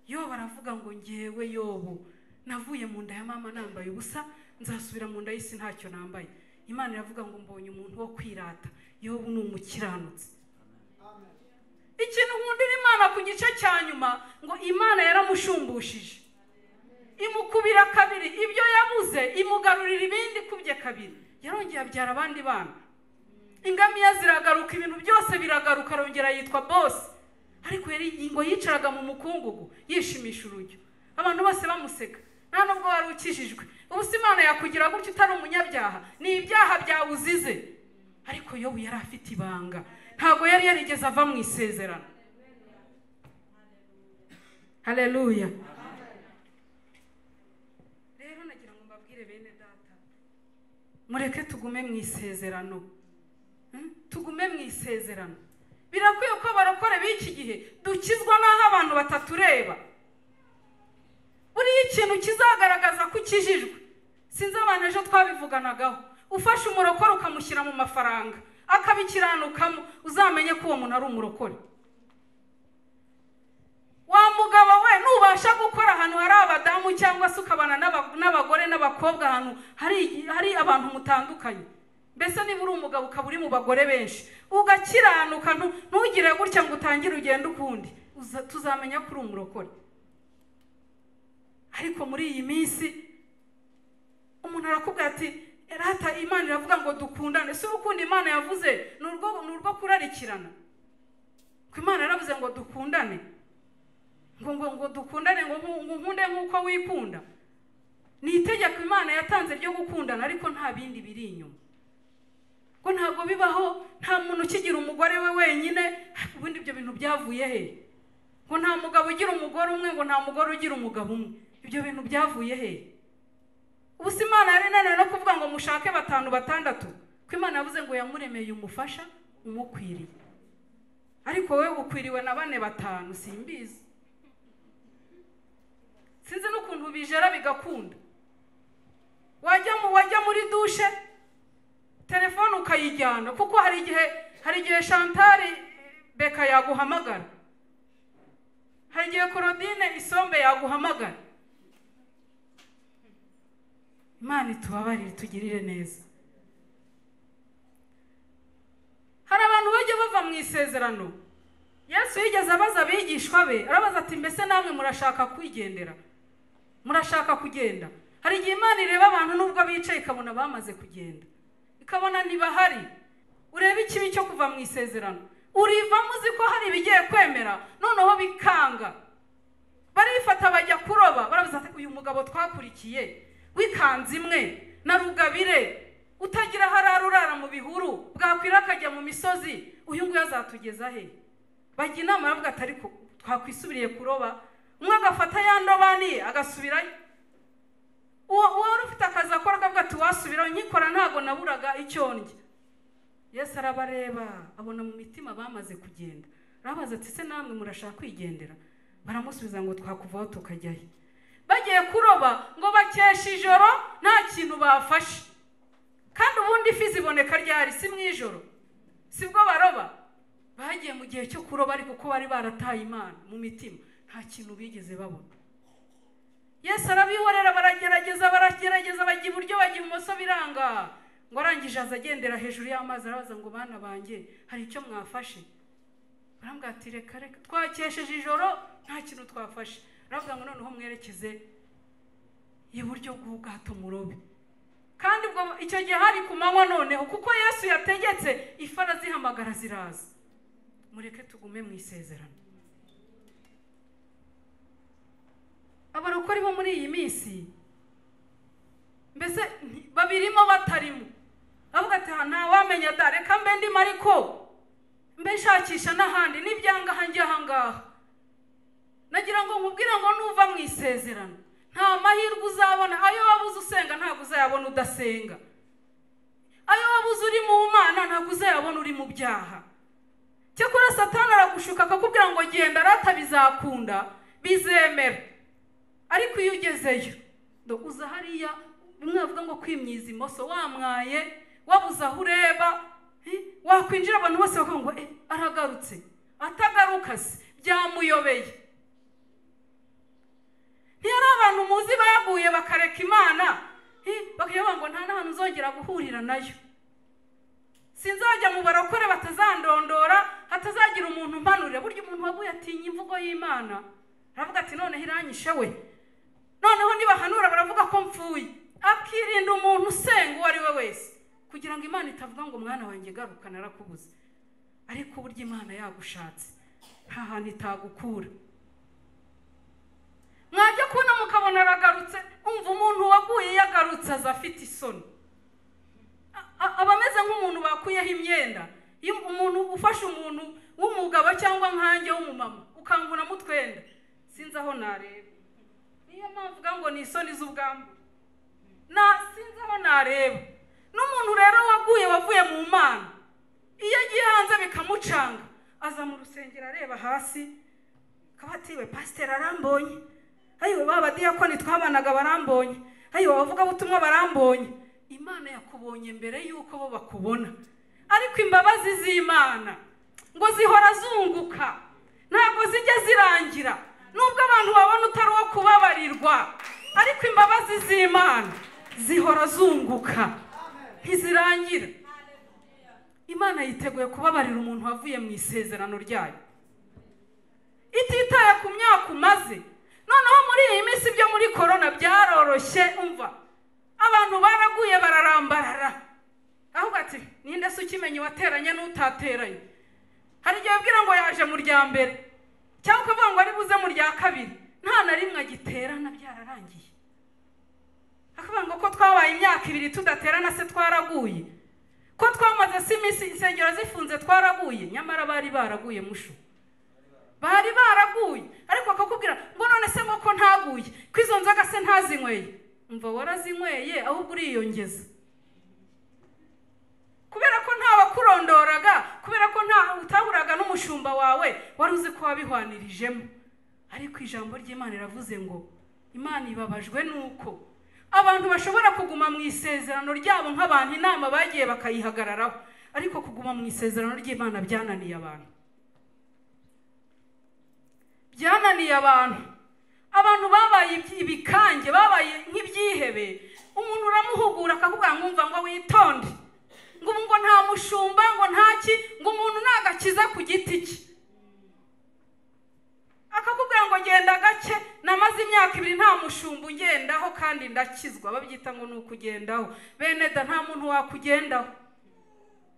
Yobu baravuga ngo ngewe Yobu navuye mu nda ya mama nambaye ubusa, nzasubira mu nda y'isi ntacyo nambaye. Imana iravuga ngo mbonye umuntu wo kwirata, Yobu ni umukiranutsi. Ikintu nkundira Imana ku gice cya nyuma, ngo Imana yaramushumbushije, imukubira kabiri ibyo yabuze, imugarurira ibindi kubye kabiri. Yarongeye abyara abandi bana, ingamiya ziragaruka, ibintu byose biragaruka, arongera yitwa boss. Ariko yari ngo yicaraga mu mukungugu yishimisha urujyo, abantu bose bamuseka, nta nubwo wari ukijijwe. Ubu se Imana yakugira gutyo utari umunyabyaha? Ni ibyaha byawe uzize. Ariko Yobu yari afite ibanga, ntabwo yari yarigeze ava mu isezerano. Haleluya! Rero nagira ngo mbabwire bene data, mureke tugume mu isezerano, tugume mu isezerano. Birakwiye ko abarokore b'iki gihe dukizwa n'aho abantu batatureba. Buriya ikintu kizagaragaza ko ukijijwe, sinzi abantu ejo twabivuganagaho, ufashe umurokore ukamushyira mu mafaranga akabikiranukamo, uzamenye ko uwo muntu ari umurokore. Wa mugabo we, nubasha gukora ahantu hari abadamu cyangwa se ukabana n'abagore n'abakobwa ahantu hari abantu mutandukanye, mbese niba uri umugabo ukaba uri mu bagore benshi ugakiranuka, ntugire gutya ngo utangire ugende ukundi, tuzamenya ko uri umurokore. Ariko muri iyi minsi umuntu arakubwira ati rata Imana iravuga ngo dukundane. Si urukundo Imana yavuze ni urwo kurarikirana. Ko Imana yaravuze ngo dukundane, ngo ngo ngo dukundane, ngo nkunde nk'uko wikunda. Ni itegeko Imana yatanze ryo gukundana, ariko nta bindi biri inyuma. Ko ntabwo bibaho, nta muntu ukigira umugore we wenyine. Ubundi ibyo bintu byavuye he? Ngo nta mugabo ugira umugore umwe, ngo nta mugore ugira umugabo umwe. Ibyo bintu byavuye he? Ubu se Imana yari inaniwe no kuvuga ngo mushake 5 6, ko Imana yavuze ngo yamuremeye umufasha umukwiriye. Ariko wowe ukwiriwe na 4 5, simbizi. Sinzi n'ukuntu bijera bigakunda. Wajya muri dushe telefone ukayijyana, kuko hari igihe Chantal Beka yaguhamagara, hari igihe Claudine Isombe yaguhamagara. Imana itubabarire, tugirire neza. Hari abantu bajya bava mu isezerano. Yesu yigeze abaza abigishwa be, arabaza ati mbese namwe murashaka kwigendera? Murashaka kugenda? Hari igihe Imana ireba abantu nubwo bicaye ikabona bamaze kugenda, ikabona ntibahari. Urebe ikibi cyo kuva mu isezerano, urivamo uzi ko hari ibigiye kwemera, noneho bikanga. Barifata bajya kuroba, barabaza ati uyu mugabo twakurikiye wikanze imwe na rugabire utagira harara urara mu bihuru, bwakwira akajya mu misozi, uyu nguyu azatugeza he? Bajya inama baravuga ati ariko twakwisubiriye kuroba. Umwe agafata ya ndobani agasubirayo. Uwo wari ufite akazi akora akavuga ati wasubirayo, nkikora ntago naburaga icyo ndya. Yesu arabareba abona mu mitima bamaze kugenda, arabaza ati se namwe murashaka kwigendera? Baramusubiza ngo twakuvaho tukajyayo. Bagiye kuroba ngo bakesha ijoro nta kintu bafashe. Kandi ubundi ifi ziboneka ryari? Si mu ijoro, sibwo baroba. Bagiye mu gihe cyo kuroba, ariko ko bari barataye Imana mu mitima nta kintu bigeze babona. Yesu arabihorera, baragerageza bajya iburyo bajya ibumoso biranga. Ngo arangije aza agendera hejuru y'amazi, arabaza ngo bana banjye hari icyo mwafashe? Barambwira ati reka reka, twakesheje ijoro nta kintu twafashe. Aravuga ngo noneho mwerekeze iburyo bw'ubwato murobe. Kandi ubwo icyo gihe hari ku manywa noneho, kuko Yesu yategetse ifi arazihamagara ziraza. Mureke tugume mu isezerano. Abarokore bo muri iyi minsi mbese babirimo batarimo. Avuga ati nta wamenya da, reka mbe ndimo, ariko mbe nshakisha n'ahandi, n'ibyanga hanjye ahangaha. Nagira ngo nkubwire ngo nuva mu isezerano nta mahirwe uzabona. Ayo wabuze usenga ntabwo uzayabona udasenga. Ayo wabuze uri mu Mana ntabwo uzayabona uri mu byaha. Cyakora Satani aragushuka akakubwira ngo genda rata bizakunda, bizemera. Ariko iyo ugezeyo ndo uza hariya, bimwe bavuga ngo kwimyiza imoso, wamwaye wabuze aho ureba, wakwinjira abantu bose bakavuga ngo aragarutse. Atagaruka se byamuyobeye. Ntiyari abantu muzi baguye bakareka Imana, bakavuga ngo nta n'ahantu uzongera guhurira nayo, sinzajya mu barokore batazandondora, hatazagira umuntu umpanurira. Burya umuntu waguye atinya imvugo y'Imana, aravuga ati noneho iranyishe we, noneho nibahanura baravuga ko mfuye. Akirinda umuntu usenga uwo ari we wese, kugira ngo Imana itavuga ngo mwana wanjye garuka narakubuze. Ariko burya Imana yagushatse nta hantu itagukura. Mwajya kubona mukabona aragarutse. Umva umuntu waguye yagarutse aza afite isoni, aba ameze nk'umuntu bakuyeho imyenda. Iyo umuntu ufashe umuntu w'umugabo cyangwa nkanjye w'umumama ukankuramo utwenda, sinzi aho nareba. Niyo mpamvu uvuga ngo ni isoni z'ubwambure, na sinzi aho nareba. N'umuntu rero waguye wavuye mu Mana, iyo agiye hanze bikamucanga, aza mu rusengero areba hasi, akaba ati we pasiteri arambonye, ayiwe baba diyakoni twabanaga barambonye, ayiwe abavugabutumwa barambonye. Imana yakubonye mbere yuko bo bakubona. Ariko imbabazi z'Imana ngo zihora zunguka, ntabwo zijya zirangira. Nubwo abantu babona utari uwo kubabarirwa, ariko imbabazi z'Imana zihora zunguka, ntizirangira. Imana yiteguye kubabarira umuntu wavuye mu isezerano ryayo, ititaye ku myaka umaze. Noneho muri iyi minsi byo muri korona byaroroshye, umva abantu baraguye bararambarara. Ahubwo ati ninde se ukimenya wateranye n'utateranye? Hari igihe babwira ngo yaje mu rya mbere, cyangwa ukavuga ngo ari buze mu rya kabiri, nta na rimwe agiterana, byararangiye. Bakavuga ngo ko twabaye imyaka 2 tudaterana se twaraguye, ko twamaze si iminsi insengero zifunze twaraguye. Nyamara bari baraguye mushu, bari baraguye. Ariko akakubwira ngo none se ngo ko ntaguye, ko izo nzoga se ntazinyweye. Umva warazinyweye ahubwo uriyongeza, kubera ko nta wakurondoraga, kubera ko nta utahuraga n'umushumba wawe, wari uzi ko wabihwanirijemo. Ariko ijambo ry'Imana riravuze ngo Imana ibabajwe nuko abantu bashobora kuguma mu isezerano ryabo nk'abantu inama bagiye bakayihagararaho, ariko kuguma mu isezerano ry'Imana byananiye abantu, byananiye abantu. Abantu babaye ibikange, babaye nk'ibyihebe. Umuntu uramuhugura akakubwira ngo umva ngo witonde, ngo ubu ngo nta mushumba, ngo ntaki, ngo umuntu nagakiza ku giti cye. Akakubwira ngo genda gake, namaze imyaka 2 nta mushumba ungendaho kandi ndakizwa. Babyita ngo ni ukugendaho. Bene da, nta muntu wakugendaho,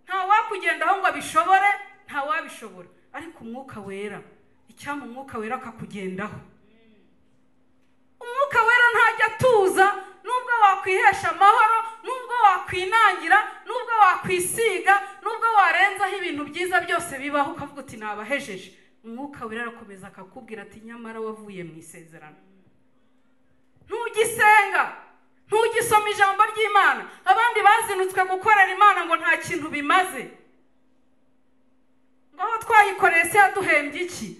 nta wakugendaho ngo abishobore, nta wabishobora. Ariko Umwuka Wera, icyampa Umwuka Wera akakugendaho. Umwuka Wera ntajya atuza, nubwo wakwihesha amahoro, nubwo wakwinangira, nubwo wakwisiga, nubwo warenzaho ibintu byiza byose bibaho ukavuga uti nabahejeje, Umwuka Wera arakomeza akakubwira ati nyamara wavuye mu isezerano. Ntugisenga, ntugisoma ijambo ry'Imana. Abandi bazinutswe gukorera Imana ngo nta kintu bimaze, ngo aho twayikoreye se yaduhembye iki?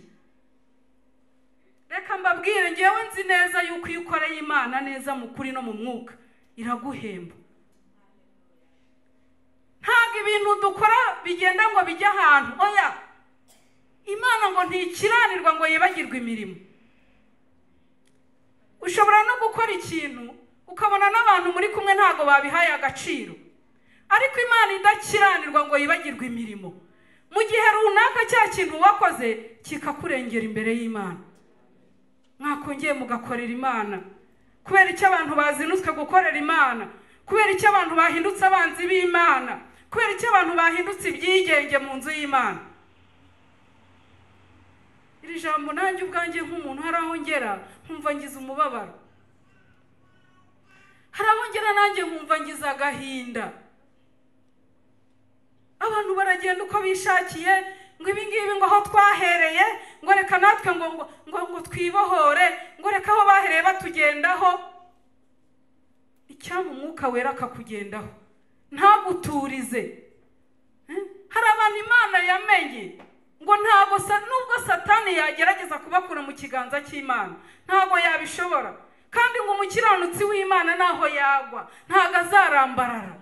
Reka mbabwire, ngewe nzi neza yuko iyo ukoreye Imana neza mu kuri no mu mwuka iraguhemba. Ntabwo ibintu dukora bigenda ngo bijye ahantu, oya. Imana ngo ntikiranirwa ngo yibagirwe imirimo. Ushobora no gukora ikintu ukabona n'abantu muri kumwe ntago babihaye agaciro, ariko Imana idakiranirwa ngo yibagirwe imirimo. Mu gihe runaka cya kintu wakoze kikakurengera imbere y'Imana, mwakongeye mugakorera Imana. Kubera icyo abantu bazinutswe gukorera Imana, kubera icyo abantu bahindutse abanzi b'Imana, kubera icyo abantu bahindutse ibyigenge mu nzu y'Imana. Iri jambo nanjye ubwanjye nk'umuntu hari aho ngera nkumva ngize umubabaro, hari aho ngera nanjye nkumva ngize agahinda. Abantu baragenda uko bishakiye, ngo ibi ngibi ngo aho twahereye, ngo reka natwe ngo ngo ngo twibohore, ngo reka aho bahereye batugendaho. Icyampa Umwuka Wera akakugendaho, ntaguturize. Hari abantu Imana yamenye ngo ntago nubwo Satani yagerageza kubakura mu kiganza cy'Imana ntago yabishobora, kandi ngo umukiranutsi w'Imana naho yagwa ntago azarambarara.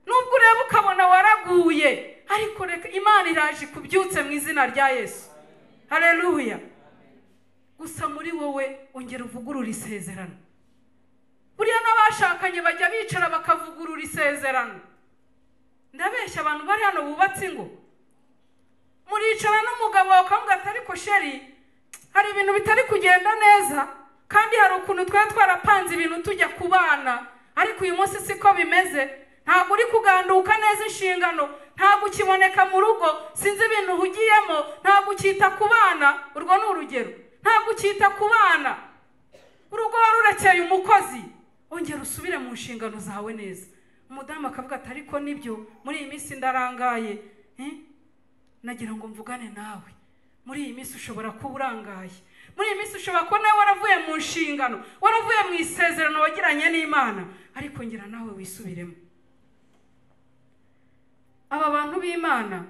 Nubwo ureba ukabona waraguye, ariko reka Imana iraje kubyutse mu izina rya Yesu. Haleluya. Gusa muri wowe ongera uvugurura isezerano. Buriya n'abashakanye bajya bicara bakavugurura isezerano. Ndabeshya abantu bari hano bubatse ingo, muricara n'umugabo wawe ukamubwira ati ariko sheri hari ibintu bitari kugenda neza, kandi hari ukuntu twari twarapanze ibintu tujya kubana, ariko uyu munsi siko bimeze. Ntabwo uri kuganduka neza inshingano, ntabwo ukiboneka mu rugo, sinzi ibintu uhugiyemo, ntabwo ukita ku bana. Urwo ni urugero. Ntabwo ukita ku bana, urugo warurekeye umukozi. Ongera usubire mu nshingano zawe neza. Umudamu akavuga ati ariko nibyo, muri iyi minsi ndarangaye, nagira ngo mvugane nawe. Muri iyi minsi ushobora kuba urangaye, muri iyi minsi ushobora kuba nawe waravuye mu nshingano, waravuye mu isezerano wagiranye n'Imana, ariko ngira nawe wisubiremo. Aba bantu b'Imana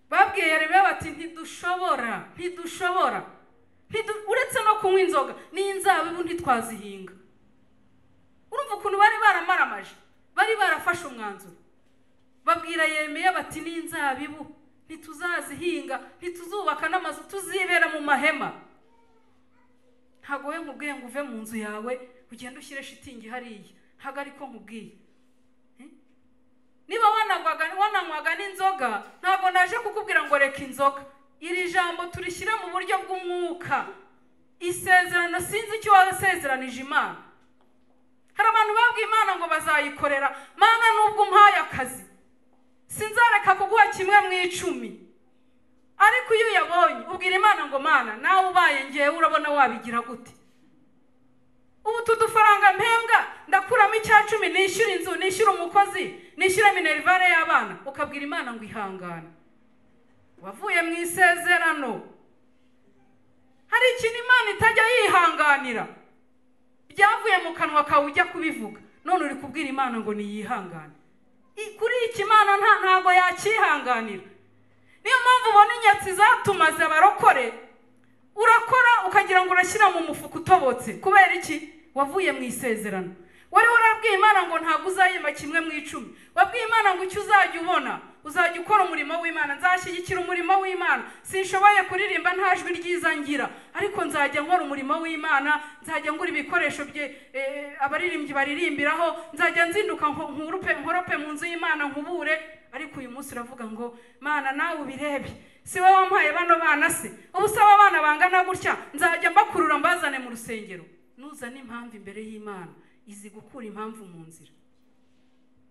babwiye Yeremiya bati ntidushobora, ntidushobora, uretse no kunywa inzoga n'inzabibu ntitwazihinga. Urumva ukuntu bari baramaramaje, bari barafashe umwanzuro. Babwira Yeremiya bati n'inzabibu ntituzazihinga, ntituzubaka n'amazu, tuzibera mu mahema. Ntabwo we nkubwiye ngo uve mu nzu yawe ugende ushyire shitingi hariya, ntabwo ariko nkubwiye. Niba wananywaga n'inzoga, ntabwo naje kukubwira ngo reka inzoga. Iri jambo turishyira mu buryo bw'umwuka. Isezerano, sinzi icyo wasezeranije Imana. Hari abantu babwiye Imana ngo bazayikorera, Mana nubwo umpaye akazi sinzareka kuguha kimwe mu 10. Ariko iyo uyabonye ubwira Imana ngo Mana nawe ubaye ngewe urabona wabigira gute? Ubu Utu dufaranga mpembwa ndakuramo 10 nishyura inzu, nishyura umukozi, nishyura minerivare y'abana. Ukabwira Imana ngo ihangane, wavuye mu isezerano. Hari ikintu Imana itajya yihanganira, byavuye mu kanwa kawe ujya kubivuga, none uri kubwira Imana ngo niyihangane. Kuri iki Imana ntago yakihanganira. Niyo mpamvu ubona inyatsi zatumaze abarokore. Urakora ukagira ngo urashyira mu mufuka utobotse. Kubera iki? Wavuye mu isezerano. Wari warabwiye Imana ngo ntabwo uzayima 1 mu 10. Wabwiye Imana ngo icyo uzajya ubona, uzajya ukora umurimo w'Imana, nzashyigikira umurimo w'Imana. Sinshoboye kuririmba nta jwi ryiza ngira, ariko nzajya nkora umurimo w'Imana, nzajya ngura ibikoresho bye abaririmbyi baririmbiraho, nzajya nzinduka nkorope mu nzu y'Imana nkubure. Ariko uyu munsi uravuga ngo Mana nawe ubirebe, si wowe wampaye bano bana se, ubu saba abana bangana gutya nzajya mbakurura mbazane mu rusengero. Nuzana impamvu imbere y'Imana, izi gukura impamvu mu nzira.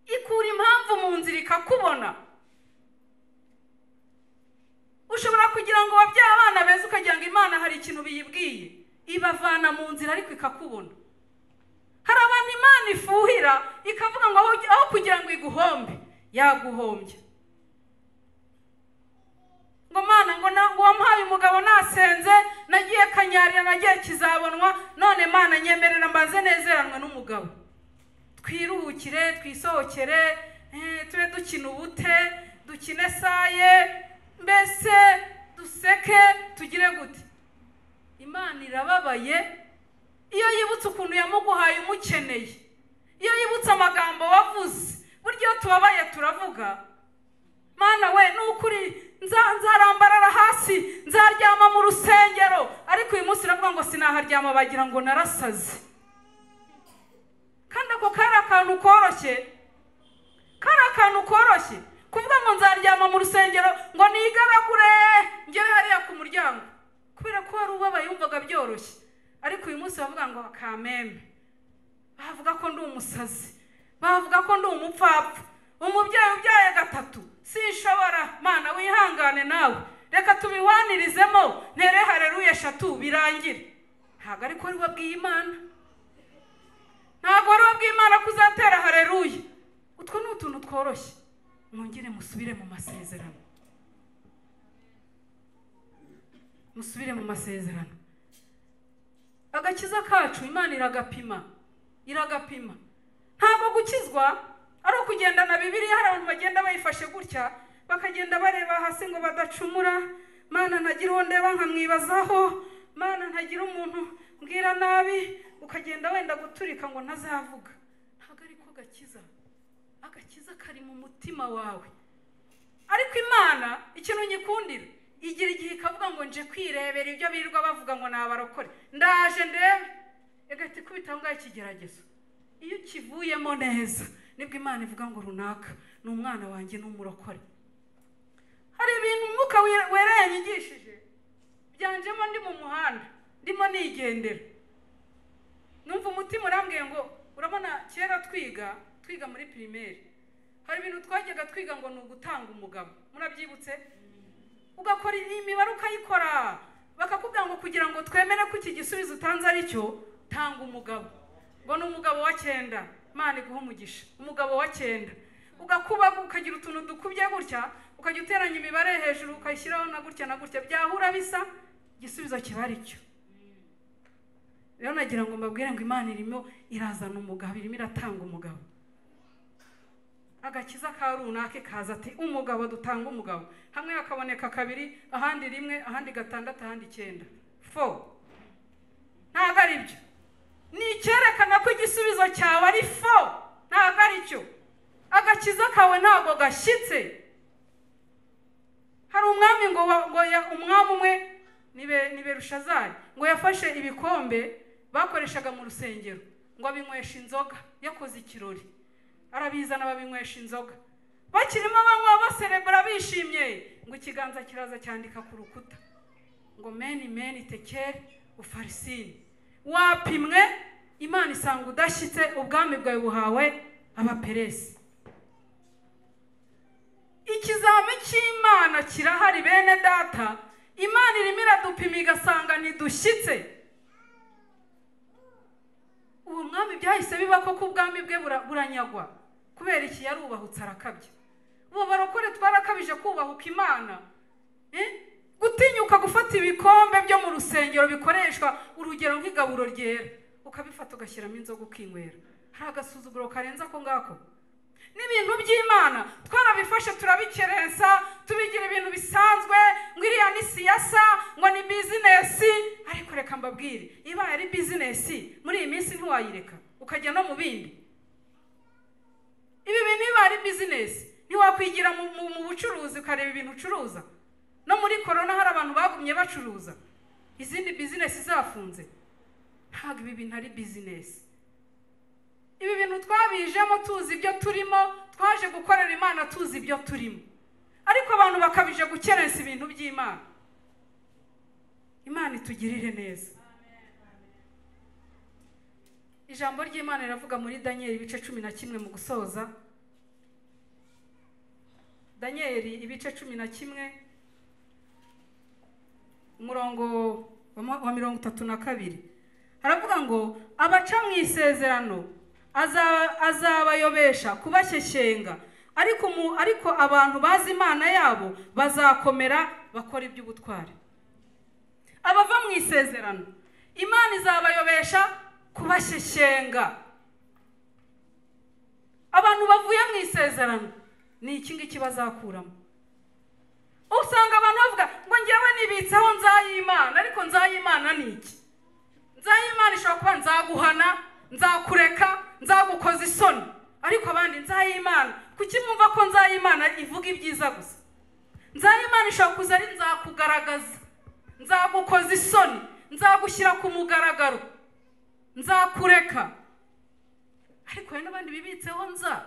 Ikura impamvu mu nzira ikakubona. Ushobora kugira ngo wabyaye abana beza ukagira ngo Imana hari ikintu biyibwiye, ibavana mu nzira ariko ikakubona. Hari abantu Imana ifuhira ikavuga ngo aho kugira ngo iguhombe yaguhombye. Ngo Mana ngo wampaye umugabo nasenze, nagiye Kanyarira, nagiye Kizabonwa, none Mana nyemerera mbanze nezeranwe n'umugabo, twiruhukire, twisohokere, tube dukina ubute, dukine saye, mbese duseke, tugire gute. Imana irababaye iyo yibutse ukuntu yamuguhaye umukeneye, iyo yibutse amagambo wavuze. Buryo iyo tubabaye turavuga, Mana we nukuri nzarambarara hasi, nzaryama mu rusengero. Ariko uyu munsi uravuga ngo sinaharyama, bagira ngo narasaze. Kandi ako kari akantu koroshye, kari akantu koroshye kuvuga ngo nzaryama mu rusengero ngo nigaragure ngere hariya ku muryango, kubera ko wari ubabaye yumvaga byoroshye. Ariko uyu munsi bavuga ngo kamembe, bavuga ko ndi umusazi, bavuga ko ndi umupfapfa, umubyeyi ubyaye 3 sinshobora. Mana wihangane nawe, reka tubiwanirizemo, ntere haleluya 3 birangire. Ntabwo ariko wari wabwiye Imana, ntabwo wari wabwiye Imana ko uzatera haleluya. Utwo ni utuntu tworoshye. Mwongere musubire mu masezerano, musubire mu masezerano. Agakiza kacu Imana iragapima, iragapima. Ntabwo gukizwa ari ukugendana Bibiliya. Hari abantu bagenda bayifashe gutya, bakagenda bareba hasi ngo badacumura. Mana ntagira uwo ndeba nkamwibazaho, Mana ntagira umuntu mbwira nabi, ukagenda wenda guturika ngo ntazavuga. Ntabwo ariko gakiza. Agakiza kari mu mutima wawe. Ariko Imana ikintu nyikundira, igira igihe ikavuga ngo nje kwirebera ibyo birirwa bavuga ngo nabarokore, ndaje ndebe, igahita ikubita aho ngaho ikigeragezo. Iyo ukivuyemo neza nibwo Imana ivuga ngo runaka ni umwana wanjye, ni umurokore. Hari ibintu Umwuka Wera yanyigishije byanjemo ndi mu muhanda ndimo nigendera, numva umutima urambwiye ngo urabona kera twiga muri primaire hari ibintu twajyaga twiga ngo ni ugutanga umugabo. Murabyibutse? Ugakora imibare ukayikora, bakakubwira ngo kugira ngo twemere ko iki gisubizo utanze ari cyo, tanga umugabo. Ngo ni umugabo wa 9, Imana iguhe umugisha, umugabo wa 9. Ugakuba ukagira utuntu dukubye gutya, ukajya uteranya imibare hejuru ukayishyiraho na gutya na gutya, byahura bisa, igisubizo kiba ari cyo. Rero nagira ngo mbabwire ngo Imana irimo irazana umugabo, irimo iratanga umugabo. Agakiza ka runaka kaza ati umugabo, dutanga umugabo. Hamwe hakaboneka 2, ahandi 1, ahandi 6, ahandi 9. 4. Ntabwo ari byo. Ni icyerekana ko igisubizo cyawe ari 4. Ntabwo ari cyo. Agakiza kawe ntabwo gashyitse. Hari umwami ngo umwami umwe ni Berushazari ngo yafashe ibikombe bakoreshaga mu rusengero ngo abinywesha inzoga, yakoze ikirori arabizana babinywesha inzoga, bakirimo banywa baserebura bishimye, ngo ikiganza kiraza cyandika ku rukuta ngo meni meni tekeri ufarisini. Wapimwe Imana isanga udashyitse, ubwami bwawe buhawe abaperesi. Ikizami cy'Imana kirahari bene data. Imana irimo iradupima igasanga ntidushyitse. Uwo mwami byahise biba ko ubwami bwe buranyagwa kubera iki? Yarubahutse arakabya. Ubu barokore twarakabije kubahuka Imana. Gutinyuka gufata ibikombe byo mu rusengero bikoreshwa urugero nk'igaburo ryera, ukabifata ugashyiramo inzoga ukinywera. Hari agasuzuguro karenze ako ngako. N'ibintu by'Imana twarabifashe turabikerensa, tubigira ibintu bisanzwe, ngo iriya ni siyasa, ngo ni bizinesi. Ariko reka mbabwire, ibaye ari bizinesi muri iyi minsi ntiwayireka ukajya no mu bindi. Ibi bintu biba ari bizinesi, ntiwakwigira mu bucuruzi ukareba ibintu ucuruza. No muri korona hari abantu bagumye bacuruza, izindi bizinesi zafunze. Ntabwo ibi bintu ari bizinesi. Ibi bintu twabijemo tuzi ibyo turimo, twaje gukorera Imana tuzi ibyo turimo. Ariko abantu bakabije gukerensa ibintu by'Imana. Imana itugirire neza. Ijambo ry'Imana riravuga muri Daniel ibice 11 mu gusoza. Daniel ibice 11 umurongo wa 32 haravuga ngo abaca mu isezerano azabayobesha kubashyeshyenga, ariko abantu bazi Imana yabo bazakomera bakora iby'ubutwari. Abava mu isezerano Imana izabayobesha kubashyeshyenga. Abantu bavuye mu isezerano ni iki ngiki bazakuramo. Usanga abantu bavuga ngo ngewe nibitseho nzayimana, ariko nzayimana ni iki? Nzayimana ishobora kuba nzaguhana, nzakureka, nzagukoza isoni. Ariko abandi nzayimana, kuki mwumva ko nzayimana ivuga ibyiza gusa? Nzayimana ishobora kuza ari nzakugaragaza, nzagukoza isoni, nzagushyira ku mugaragaro, nzakureka. Ariko hari n'abandi bibitseho nza,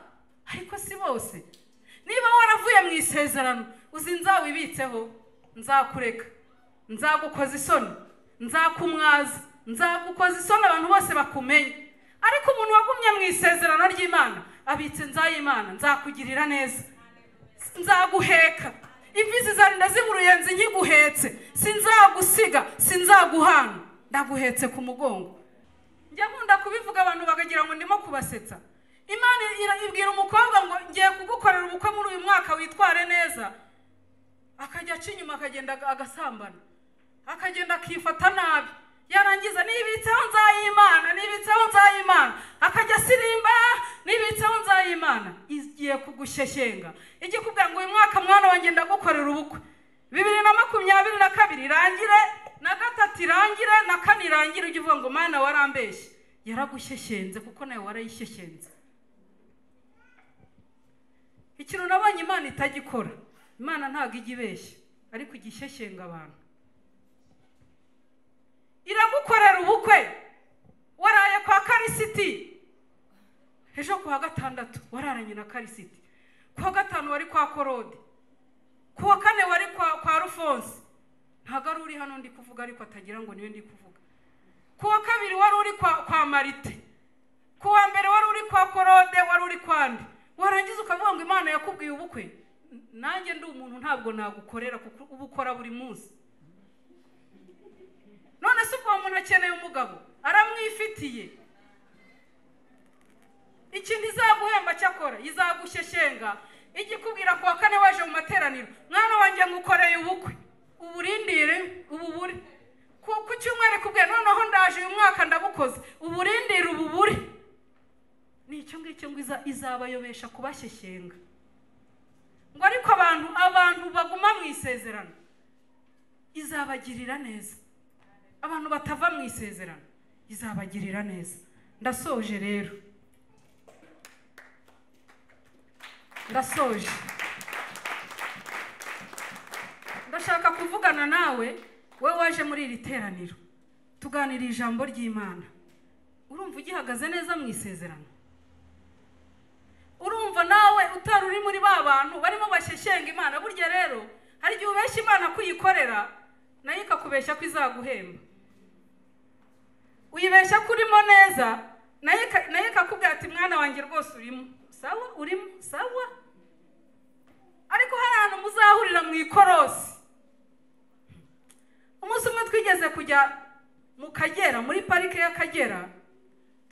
ariko si bose. Niba waravuye mu isezerano uzi nzawibitseho, nzakureka, nzagukoza isoni, nzakumwaza, nzagukoza isoni abantu bose bakumenye. Ariko umuntu wagumye mu isezerano ry'Imana abitse nzayimana, nzakugirira neza, nzaguheka, imvi zizarinda ziburuyenzi nkiguhetse, sinzagusiga, sinzaguhana, ndaguhetse ku mugongo. Njya nkunda kubivuga abantu bakagira ngo ndimo kubasetsa. Imana ibwira umukobwa ngo ngiye kugukorera ubukwe muri uyu mwaka witware neza, akajya aca inyuma akagenda agasambana, akagenda akifata nabi, yarangiza nibitseho nzayimana, nibitseho nzayimana, akajya asirimba nibitseho nzayimana. Igiye kugushyeshyenga, ijye kubwira ngo uyu mwaka mwana wanjye ndagukorera ubukwe, 2022 irangire, na 3 irangire, na 4 irangire, ujye uvuga ngo Mana warambeshye. Yaragushyeshyenze kuko nawe warayishyeshyenze. Ikintu nabonye Imana itagikora, Imana ntabwo ijya ibeshya, ariko igishyeshyenga abantu. Iragukorera ubukwe, waraye kwa Karisiti ejo kuwa gatandatu wararanye na Karisiti, kuwa gatanu wari kwa Korode, kuwa kane wari kwa Rufonsi. Ntabwo ari uri hano ndi kuvuga, ariko atagira ngo niwe ndi kuvuga. Kuwa kabiri wari uri kwa Marite, kuwa mbere wari uri kwa Korode, wari uri kwande. Warangiza ukavuga ngo Imana yakubwiye ubukwe. Nanjye ndi umuntu ntabwo nagukorera kuko ubukora buri munsi. None se ubwo umuntu akeneye umugabo aramwifitiye. Ikintu izaguhemba cyakora izagushyeshyenga, igikubwira kuwa kane waje mu materaniro, mwana wanjye ngukoreye ubukwe, uburindire ububure. Ku cyumweru kubwiye noneho ndaje uyu mwaka ndabukoze, uburindire ububure. Ni icyo ngicyo ngo izabayobesha kubashyeshyenga. Ngo ariko abantu baguma mu isezerano izabagirira neza. Abantu batava mu isezerano izabagirira neza. Ndasoje rero, ndasoje. Ndashaka kuvugana nawe, we waje muri iri teraniro tuganira ijambo ry'Imana. Urumva ugihagaze neza mu isezerano? Urumva nawe utari uri muri ba bantu barimo bashyeshyenga Imana? Burya rero hari igihe ubeshya Imana kuyikorera nayo ikakubeshya ko izaguhemba. Uyibeshya ko urimo neza nayo ikakubwira ati mwana wanjye rwose urimo sawa, urimo sawa. Ariko hari ahantu muzahurira mu ikorosi. Umunsi umwe twigeze kujya mu Kagera, muri parike y'Akagera,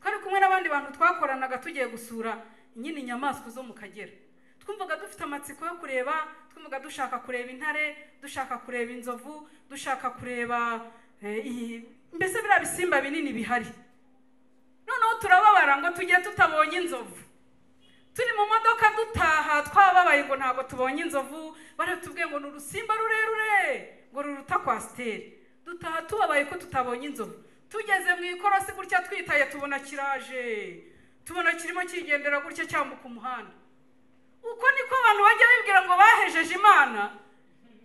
Twari kumwe n'abandi bantu twakoranaga tugiye gusura nyine inyamaswa zo mu Kagera. Twumvaga dufite amatsiko yo kureba, twumvaga dushaka kureba intare, dushaka kureba inzovu, dushaka kureba mbese biriya bisimba binini bihari. Noneho turababara ngo tugiye tutabonye inzovu. Turi mu modoka dutaha twababaye ngo ntabwo tubonye inzovu, baratubwiye ngo ni urusimba rurerure ngo ruruta kwasiteri. Dutaha tubabaye ko tutabonye inzovu. Tugeze mu ikorosi gutya twitaye tubona kiraje, tubona kirimo kigendera gutya cyambuka umuhanda. Uko niko abantu bajya bibwira ngo bahejeje Imana,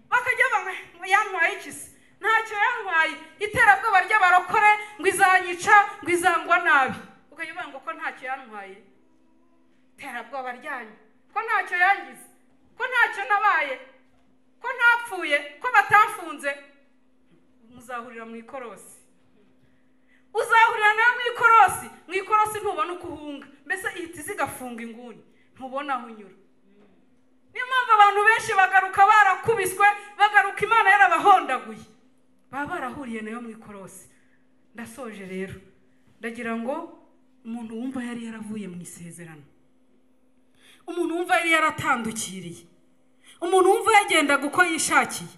bakajya ngo yantwaye iki se? Ntacyo yantwaye. Iterabwoba ry'abarokore ngo izanyica, ngo izangwa nabi. Ukajya uvuga ngo ko ntacyo yantwaye, iterabwoba ryanyu, ko ntacyo yangize, ko ntacyo nabaye, ko ntapfuye, ko batamfunze. Muzahurira mu ikorosi. Uzahurira nawe mu ikorosi. Mu ikorosi ntubona uko uhunga, mbese ihita izigafunga inguni, ntubona aho unyura. Niyo mpamvu abantu benshi bagaruka barakubiswe, bagaruka Imana yarabahondaguye, baba barahuriye nayo mu ikorosi. Ndasoje rero, ndagira ngo umuntu wumva yari yaravuye mu isezerano, umuntu wumva yari yaratandukiriye, umuntu wumva yagendaga uko yishakiye,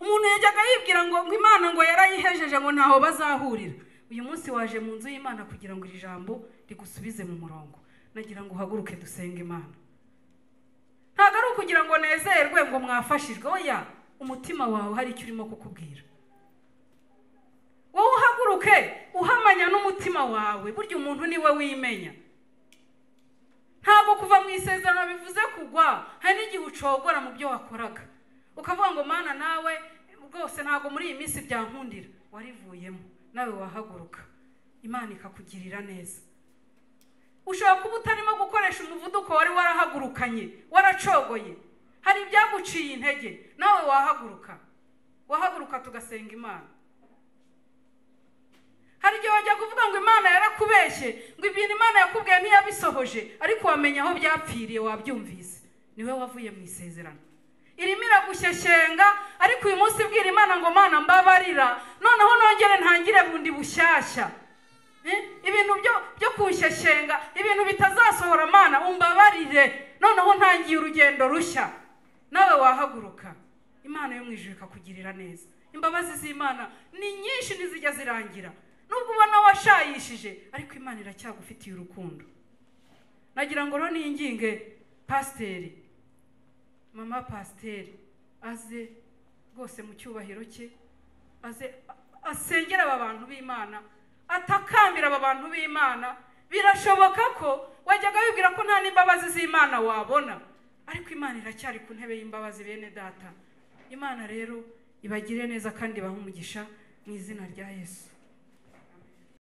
umuntu yajyaga yibwira ngo Imana ngo yarayihejeje ngo ntaho bazahurira, uyu munsi waje mu nzu y'Imana kugira ngo iri jambo rigusubize mu murongo. Nagira ngo uhaguruke dusenge Imana. Ntabwo ari ukugira ngo nezerwe ngo mwafashijwe, oya, umutima wawe hari icyo urimo kukubwira. Wowe uhaguruke uhamanya n'umutima wawe, burya umuntu niwe wimenya. Ntabwo kuva mu isezerano bivuze kugwa, hari n'igihe ucogora mu byo wakoraga ukavuga ngo Mana nawe rwose ntabwo muri iyi minsi byankundira, warivuyemo, nawe wahaguruka Imana ikakugirira neza. Ushobora kuba utarimo gukoresha umuvuduko wari warahagurukanye, waracogoye, hari ibyaguciye intege, nawe wahaguruka, wahaguruka tugasenga Imana. Hari igihe wajya kuvuga ngo Imana yarakubeshye, ngo ibintu Imana yakubwiye ntiyabisohoje, ariko wamenya aho byapfiriye, wabyumvise, niwe wavuye mu isezerano. Irimo iragushyeshyenga, ariko uyu munsi bwira Imana ngo Mana mbabarira, noneho nongere ntangire bundi bushyashya. Ibintu byo kunshyeshyenga, ibintu bitazasohora, Mana umbabarire, noneho ntangiye urugendo rushya. Nawe wahaguruka, Imana yo mu ijuru ikakugirira neza. Imbabazi z'Imana ni nyinshi, ntizijya zirangira. Nubwo ubona washayishije, ariko Imana iracyagufitiye urukundo. Nagira ngo rero ninginge pasiteri, mama pasiteri, aze rwose mu cyubahiro cye, aze asengera aba bantu b'Imana, atakambira aba bantu b'Imana. Birashoboka ko wajyaga wibwira ko nta n'imbabazi z'Imana wabona, ariko Imana iracyari ku ntebe y'imbabazi. Bene data, Imana rero ibagire neza kandi ibahe umugisha mu izina rya Yesu.